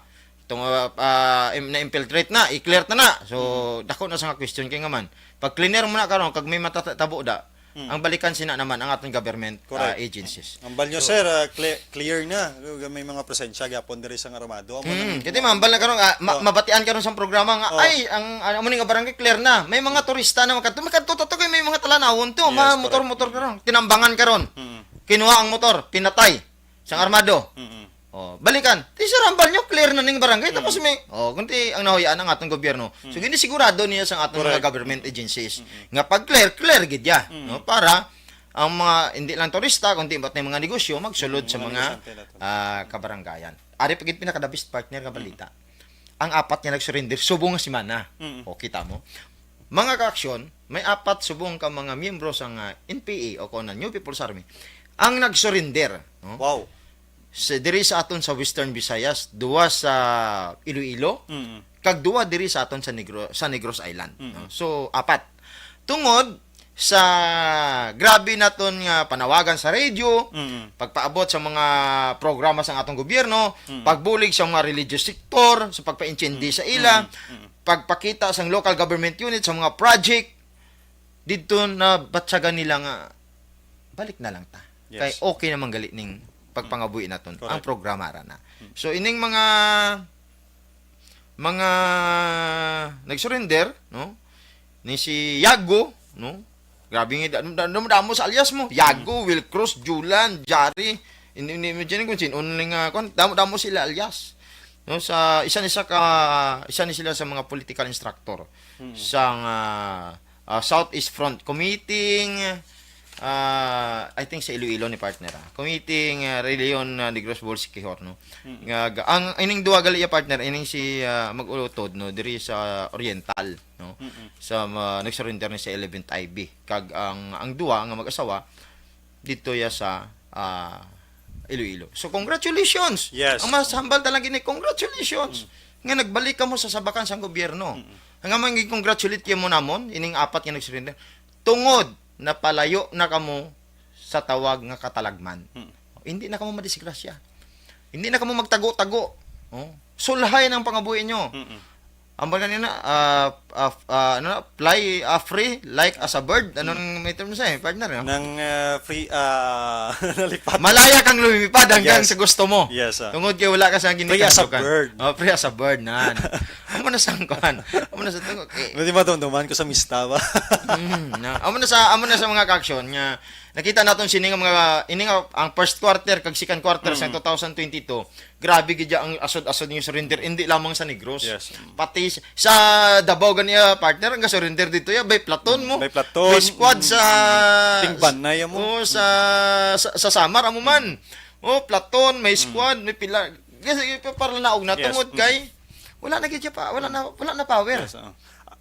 itong ah, ah, im- na-infiltrate na, i-clear ta na. So dako na sa nga question kay nga man. Pag cleaner mo na karon kag may matatabo da, ang balikan sina naman ang aton government ah, Correct. Agencies. Ang balyo, sir, ah, cle- clear na. May mga presensya gyapon diri sa armado. Amo Hmm, nang- kaya mambal na karon ah, ma- mabatian karon sa programa nga ay ang ano mo ni nga barangay clear na. May mga turista na makadto, makadto to kay may mga talanawon to, Yes, mga correct. Motor-motor karon. Tinambangan karon. Mm. Kinuha ang motor, pinatay sang armado. Mm-mm. Oh, balikan. Ti sir, hambal nyo clear na ning barangay tapos may oh, kunti ang nahuyaan ang atong gobyerno. So ginisigurado niya sa atong mga Correct. Government agencies nga pag clear, clear gid ya, no? Para ang mga hindi lang turista kundi pati mga negosyo magsulod sa Mga mga negosyante na to. ah, kabarangayan. Ari pa gid pinaka the best partner nga balita. Ang apat nga nag-surrender subong nga semana. Mm. O kita mo. Mga kaaksyon, may apat subong ka mga miyembro sa nga N P A o kung New People's Army ang nag-surrender, no? Wow. Sa diri sa aton sa Western Visayas, duwa sa Iloilo, Mm. kag duwa diri sa aton sa Negro sa Negros Island, no? So apat. Tungod sa grabe naton nga panawagan sa radio, Mm. pagpaabot sa mga programa sa atong gobyerno, pagbulig sa mga religious sector sa pagpaintindi sa ila, pagpakita sa local government unit sa mga project, didto na batyagan nila nga balik na lang ta. Yes. Kay okay naman gali ning pagpangabuhi naton Correct. Ang programa ra na. So ining mga mga nag-surrender, no? Ni si Yago, no? Grabe nga damo, damo, damo sa alias mo. Yago, Will Cruz, Julan, Jari. Hindi hindi mo dyan kung sino ni nga kon damo damo sila alias. No, sa isa ni sa ka isa ni sila sa mga political instructor sang ah, ah, Southeast Front Committee, ah, I think sa Iloilo ni partner ah. Committee ah, Religion ah, Negros Bohol Siquijor, no. Nga ga- ang ining duha gali ya partner ining si ah, mag-utod, no, diri sa Oriental, no. Sa ah, nag-surrender ni sa eleventh I B kag ang ang duha nga mag-asawa dito ya sa ah, Iloilo. So congratulations. Yes. Ang mas hambal talaga ni congratulations nga nagbalik kamo sa sabakan sang gobyerno. Nga man gi-congratulate kamo namon ining apat nga nag-surrender tungod napalayo na kamo sa tawag nga katalagman. Hindi na kamo madisgrasya. Hindi na kamo magtago-tago. Oh. Sulhay ng pangabuhi nyo. Ang ba kanina, ah, ah, ah, ano na, fly ah, free like as a bird. Ano nang may term sa eh, partner? No? Nang ah, free ah, nalipat. Malaya kang lumipad hanggang Yes. sa gusto mo. Yes, ah. Tungod kay wala ka sa Free as a ginikandukan. Bird. Oh, free as a bird nan. Amo na sa kuan. Amo na sa tungod. Eh, Pwede madumduman ko sa mista ba? Mm, na. Amo na sa amo na sa mga ka-aksyon nga nakita naton sini nga mga ini nga ang first quarter kag second quarter sa two thousand twenty-two. Grabe gid ang asod-asod nga surrender, hindi lamang sa Negros. Yes. Pati s- sa Davao gani, ah, partner, ang surrender dito ya by platon mo. By platon. By squad sa Tingban na yan mo. Oh, sa, sa sa Samar amo man. Oh, platon, may squad, may pila. Kasi pa- para naog na Yes. tungod kay wala na gid siya pa, wala na wala na power. Yes, oo.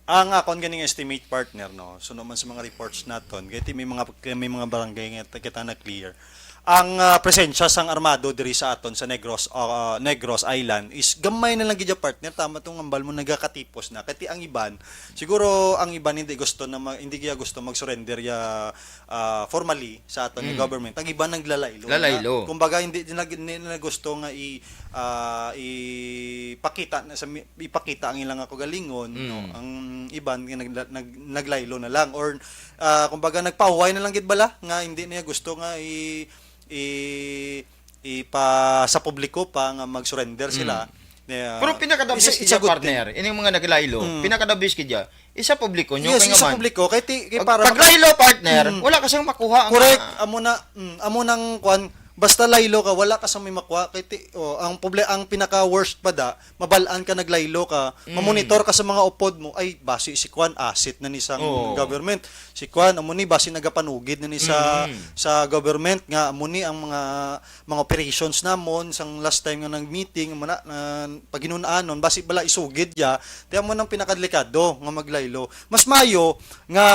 Ang akon ganing estimate, partner, no, suno man sa mga reports naton, kay ti may mga may mga barangay nga kita na clear. Ang ah, presensya sang armado diri sa aton sa Negros, ah, Negros Island is gamay na lang gid, partner. Tama tong ambal mo, nagakatipos na. Kay ti ang iban, siguro ang iban hindi gusto na ma- hindi kaya gusto mag-surrender ya ah, formally sa aton nga Mm. government. Ang iban naglalaylo. Lalaylo. Na, kumbaga hindi nila, hindi nila gusto nga i ah, ipakita na sa mi- ipakita ang ilang kaugalingon, no? Mm. Ang iban nga nagla- nag- naglaylo na lang, or ah, kumbaga nagpahuway na lang gid bala nga hindi niya gusto nga i i ipa sa publiko pa nga mag-surrender sila. Mm. Yeah. Pero pinakadabis It's a- it's kidya, a good partner, ining mga naglaylo, Mm. pinakadabis kidya, isa publiko nyo Yes, kay isa nga man. publiko. Kay ti, kay Pag, para pag laylo, partner, Mm. wala ka siyang makuha. Ang Correct. mga- Amo na, mm, amo nang kwan, basta laylo ka, wala ka sa may makuha. Kay ti, oh, ang problem, ang pinaka worst pa da, mabalaan ka naglaylo ka, Mm. mamonitor ka sa mga upod mo, ay basi si kwan asset na ni sang Oo. government. Si kwan amo ni basi nagapanugid na ni sa Mm. sa government nga amo ni ang mga mga operations namon sang last time nga nag-meeting mo na, na paghinunanon basi bala isugid ya, ti amo nang pinakadelikado nga maglaylo. Mas mayo nga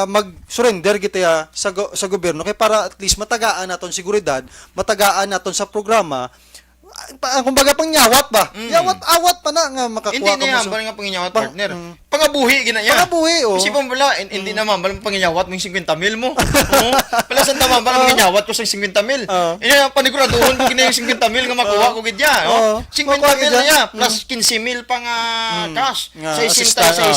mag-surrender kita ya sa go- sa gobyerno kay para at least matagaan naton seguridad, matagaan naton sa programa. Ah, pa, kumbaga pang nyawat ba? Mm. Nyawat awat pa na nga makakuha Hindi ka niya mo sa- hambal nga panginyawat, Pang- partner. Mm. Pangabuhi gina niya. Pangabuhi, oh. Kasi pang wala, in- hindi na mambal ang panginyawat mo yung singkwenta mil mo. Oh, pala sa tama ba Ah. ang panginyawat ko sa singkwenta mil? Ah. Ina, paniguraduhon ko gina yung singkwenta mil nga makuha Ah. ko gid ya. Oo. Oh. Singkwenta mil Makuha na gid ya, ya. plus Mm. quince mil pa nga Mm. cash. Nga Sesenta y seis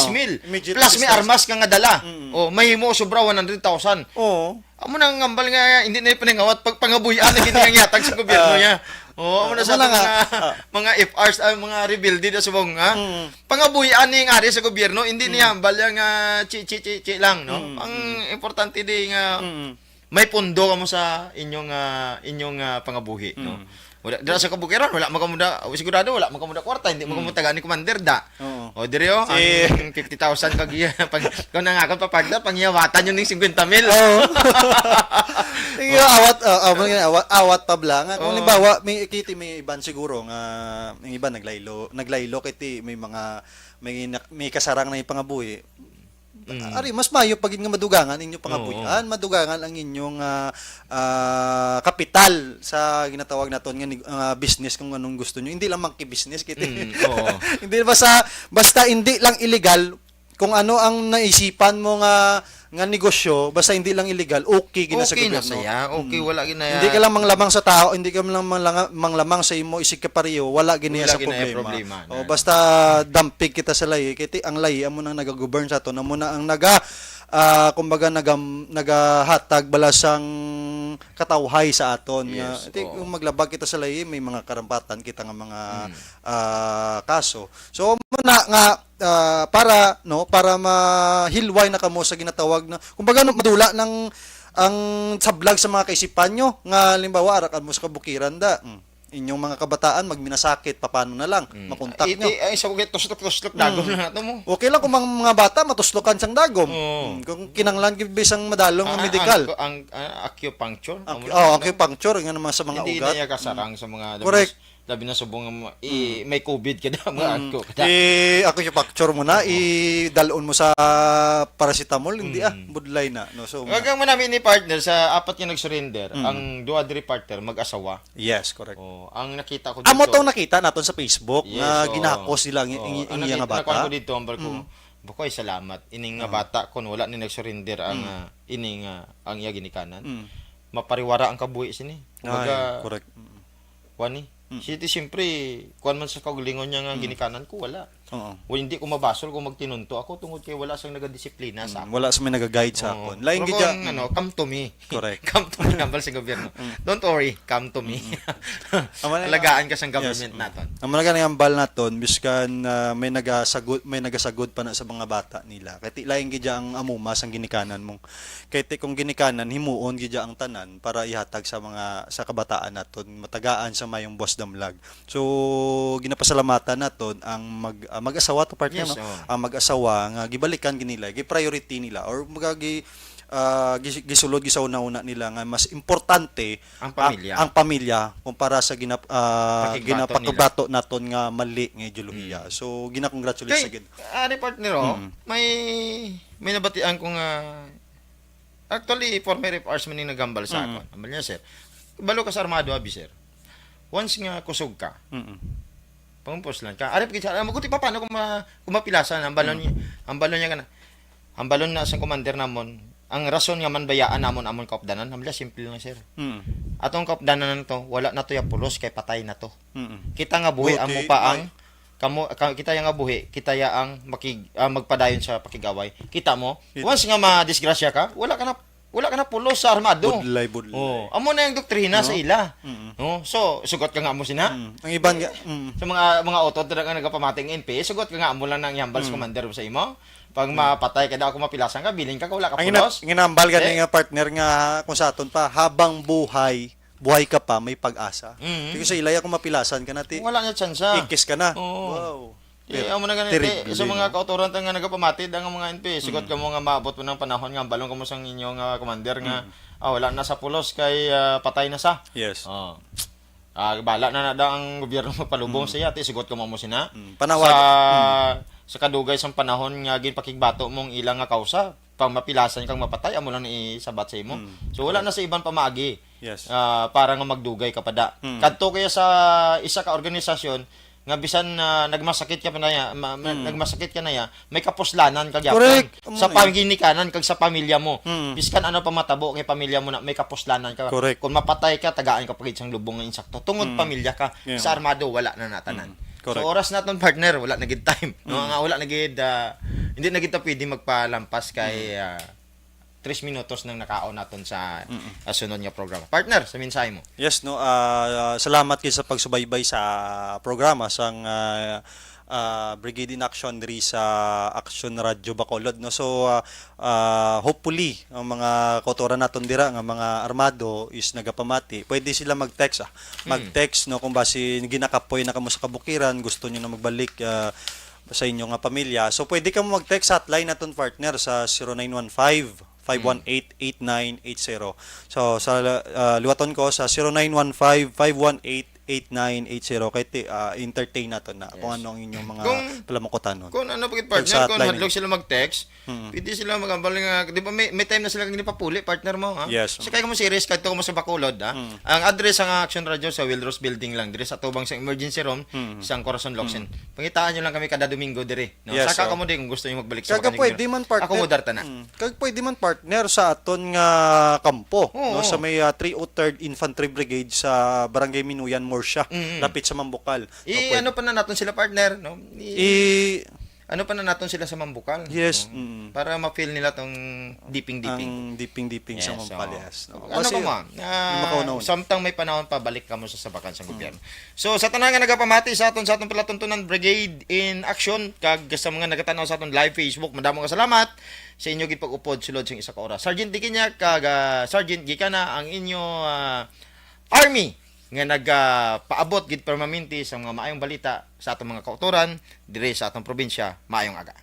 mil. assistance, oh. Immediate Plus may assistance. Armas ka nga dala. Mm. Oh, mahimo sobra one hundred thousand. Oo. Amo na ang hambal nga hindi na paningawat pag pangabuhian na gid ang yatag sa gobyerno Ah. niya. Oh, amo na Ah, sa amo na mga, nga. Ah. mga F Rs, ah, mga rebelde na subong, ha? Mm. Pangabuhian ni ang ari sa gobyerno, hindi niya hambal yang ah, chi chi chi chi lang, no? Mm. Ang importante di nga Mm. may pundo kamo sa inyong ah, inyong ah, pangabuhi, no? Mm. Wala dira sa kabukiran, wala man kamo da, sigurado wala man kamo da kwarta, hindi man kamo tagaan ni commander da. Oo. O diri oh, Si- ang fifty thousand pag pag kung nangakon pa partner, pangyawatan yun ning singkwenta mil. Oo. Sige, awat, ah, ah, mga awat, awat pa bala nga. Kung Oo. Halimbawa, may kiti may iban siguro nga, yung iban naglaylo, naglaylo kiti may mga, may na- may kasarang na yung pangabuhi. Mm. Ari, mas mayo pa gid nga madugangan inyo pangabuhian, madugangan ang inyong ah, ah, kapital sa ginatawag naton nga nig- ah, business kung anong gusto nyo. Hindi lang monkey business kiti. Mm, oo. Hindi basta basta hindi lang illegal kung ano ang naisipan mo nga nga negosyo, basta hindi lang illegal, okay gina sa Okay na gobyerno. saya. Okay, Mm. wala gina. Hindi ka lang manglamang sa tao, hindi ka lang manglamang, manglamang sa imo isig ka pareho, wala gini Wala sa gina problema. problema, O, na. basta dampig kita sa layi, kay ti- ang layi amo nang nagagovern sa aton, amo na ang naga ah, kumbaga nagam, nagahatag bala sang katawhay sa aton nga Yes, ti- oo. Kung maglabag kita sa layi, may mga karampatan kita nga mga Mm. ah, kaso. So amo na nga ah, para no para mahilway na kamo sa ginatawag na kumbaga no, madula ng ang sablag sa mga kaisipan nyo nga halimbawa ara kamo sa kabukiran da. Mm. Inyong mga kabataan magminasakit, paano na lang? Mm. Makontak Iti, nyo. Ay, sa kugit, tuslok-tuslok, dagom Mm. na nato mo. Okay lang kung mga, mga bata matuslokan sang dagom. Oo. Mm, kung kinanglan gid bisang madalong nga Ah, medikal. Ang, ang, ah, acupuncture. Ac- Amo na oh, ano? acupuncture nga naman sa mga Hindi ugat. na iya kasarang sa mga Correct. Labi na subong nga mga, i, may covid ka na, mga Mm. ako ka na. I-acupuncture mo na, idalon mo sa paracetamol, hindi ah, Mm. budlay na. No? So, Kagang manami ni partner sa apat nga nag-surrender, Mm. ang duha diri partner, mag-asawa. Yes, correct. Oh, ang nakita ko Amo dito, tong nakita naton sa Facebook Yes, nga oo. ginakos sila ang, Oo, ang, ang ang iya nga nakita, nakuha ko bata. Dito, ang barko, Mm. Bakoy, salamat. Ining nga Oo. Bata, kung wala ni nag-surrender ang, Mm. ah, ining, ah, ang iya ginikanan, Mm. mapariwara ang kabuhi sini. Ay, Kumbaga, correct. Mm. Kuan ni. Mm. Siya ti siyempre, kuan man sa kaugalingon niya nga Mm. ginikanan ko, wala. Oo. Well, hindi ko mabasol kung magtinunto ako tungod kay wala sang nagadisiplina sa Mm, akon. Wala sa may nagaguide sa Oo. akon. Lain Pero gid kung, ang ano, come to me. Correct. Come to me, hambal sa gobyerno. Mm. Don't worry, come to me. Mm. Amo na Alagaan ka sang Yes, government mm. naton. Amo na gani ang hambal naton, biskan, ah, may nagasagod, may nagasagod pa na sa mga bata nila. Kay ti lain gid ang amuma sang ginikanan mo. Kay ti kung ginikanan, himuon gid ang tanan para ihatag sa mga, sa kabataan naton, matagaan sa mayong buwas damlag. So, ginapasalamatan naton ang mag-, ah, mag-asawa to, partner, Yes, no? oo. Ang mag-asawa nga gibalikan gid nila, gi-priority nila, or mga gi-, ah, gis-, gisulod, gisauna-una nila nga mas importante Ang a-, pamilya. ang pamilya kumpara sa ginap-, ah, Pakigbato nila. ginapakigbato naton nga mali nga ideolohiya. Mm. So, gina-congratulate Kay, sa gid-, ari, partner, oh, Mm. may, may nabatian ko nga, actually, former F Rs man ning naghambal sa Mm. akon. Hambal niya, sir, balo ka sa armado, abi, sir. Once nga kusog ka, Mm. pangumpos lang ka. Ari, pagkita, alam mo, kuti pa, paano kung ma-, kung mapilasan, ang balon Mm. niya, ang balon niya ka na, ang balon na sa commander namon, ang rason nga man bayaan namon amon kaupdanan, hambal niya, simple lang, sir. Mm. Atong kaupdanan na to, wala na to ya pulos kay patay na to. Mm. Kita nga buhi, Buti, amo pa ay. ang, kamo, ka-, kita ya nga buhi, kita ya ang makig-, ah, magpadayon sa pakig-away. Kita mo? Kita. Once nga madisgrasya ka, wala ka na, wala ka na pulos sa armado. Budlay, budlay. Oh, amo na yung doktrina No? sa ila. Mm. No? So, sugot ka nga mo sina. Mm. Ang iban nga, mm. Sa mga, mga utod na nga nagapamati ang N P A, sugot ka nga mo lang nang ihambal sa Mm. commander mo sa imo. Pag Mm. mapatay ka daw, kung mapilasan ka, bilin ka, kung wala ka Ang ina-, pulos. ginambal gani Eh? nga partner nga kung sa aton pa, habang buhay, buhay ka pa, may pag-asa. Mm. Kay sa ilaya kung mapilasan ka na, ti-, Wala na tsansa. ikis ka na. Oo. Wow. Eh, Ter-, amo na gani, terrible, eh, sa mga no? kautoran ta nga nagapamati, ang mga N P A, sugot Mm. ka mo nga maabot mo ng panahon nga balon ka mo sang inyo nga commander nga, Mm. ah, wala na sa pulos kay, ah, patay na sa. Yes. Oh. Ah, bala na na daw ang gobyerno magpalubong Mm. sa iya, ti sugot ka mo mo sina. Mm. Panawag. Sa, Mm. sa kadugay sang panahon nga ginpakigbato mong ilang nga kausa, pang mapilasan kang mapatay, amo lang ni isabat sa imo. Mm. So, wala Correct. na sa iban pamaagi, Yes. ah, para nga magdugay ka pa da. Mm. Kadto kaya sa isa ka organisasyon nga bisan, ah, nagmasakit ka pa na ya, ma-, ma-, Mm. nagmasakit ka na ya, may kapuslanan ka gyapon Correct. Amo sa na yun. pangginikanan kag sa pamilya mo. Mm. Biskan ano pa matabo kay pamilya mo na may kapuslanan ka. Correct. Kung mapatay ka, tagaan ka pa gid sang lubong nga insakto. Tungod Mm. pamilya ka, Yeah. sa armado, wala na natanan. Mm. Correct. So, oras naton, partner, wala na gid time. No, Mm. nga wala na gid, ah, hindi na gid ta pwede magpalampas kay, Mm. ah, tres minutos nang nakaon naton sa, Mm. ah, sunod nga programa. Partner, sa mensahe mo. Yes, no, ah, salamat kay sa pagsubaybay sa programa sang, ah, ah, Brigade in Action diri sa Action Radio Bacolod, no. So, ah, ah, hopefully ang mga kautoran naton dira nga mga armado is nagapamati, pwede sila mag-text, ah. Mm. Mag-text, no, kung basi ginakapoy na kamo sa kabukiran, gusto niyo na magbalik, ah, sa inyo nga pamilya. So, pwede kamo mag-text sa hotline naton, partner, sa zero nine one five, five one eight, eight nine eight zero. So, sa, ah, liwaton ko sa zero nine one five, five one eight, eight nine eight zero. Kay ti-, ah, entertain naton na kung Yes. ano ang inyong mga Kung, palamukutanon. kung ano pa gid, Kung partner, sa kung hotline hadlok ninyo. sila mag-text, Mm. pwede sila mag-ambal nga, di ba, may, may time na sila nga gipapuli, partner mo, ha? Yes. Sa kaya mo series, kadto mo sa Bacolod, ha? Mm. Ang address sa Action Radio sa Wilros Building lang, diri sa tubang sa emergency room, Mm. sang Corazon Locsin. Mm. Pangitaan nyo lang kami kada Domingo diri, no? Yes, Saka so. kamo di kung gusto nyo magbalik sa Kaga Bacolod. pwede man, partner. Akomodar ta na. Mm. Kag pwede man, partner, sa aton nga kampo, Oo. no? Sa may, ah, three oh third Infantry Brigade sa Barangay Minuyan, Murcia, Mm. lapit sa Mambukal. I-, No, pwede. ano pa na naton sila, partner, no? I-, I-, ano pa na naton sila sa Mambukal, Yes, no? mm. Para ma-feel nila tong diping-diping. Ang diping-diping sa Yes, Mambukal, oo. yes, no? Ano Kasi, pa man, ah, makauna-una. samtang may panahon pa, balik kamo sa sabakan sa Mm. gobyerno. So, sa tanan nga nagapamati sa aton, sa aton palatuntunan, Brigade in Action, kag sa mga nagatanaw sa aton live Facebook, madamo nga salamat sa inyo gid pag-upod sulod sa isa ka oras. Sergeant Dikinya kag, ah, Sergeant Gikana ang inyo, ah, army nga nagapaabot gid permanente sa mga maayong balita sa atong mga kautoran diri sa atong probinsya. Maayong aga.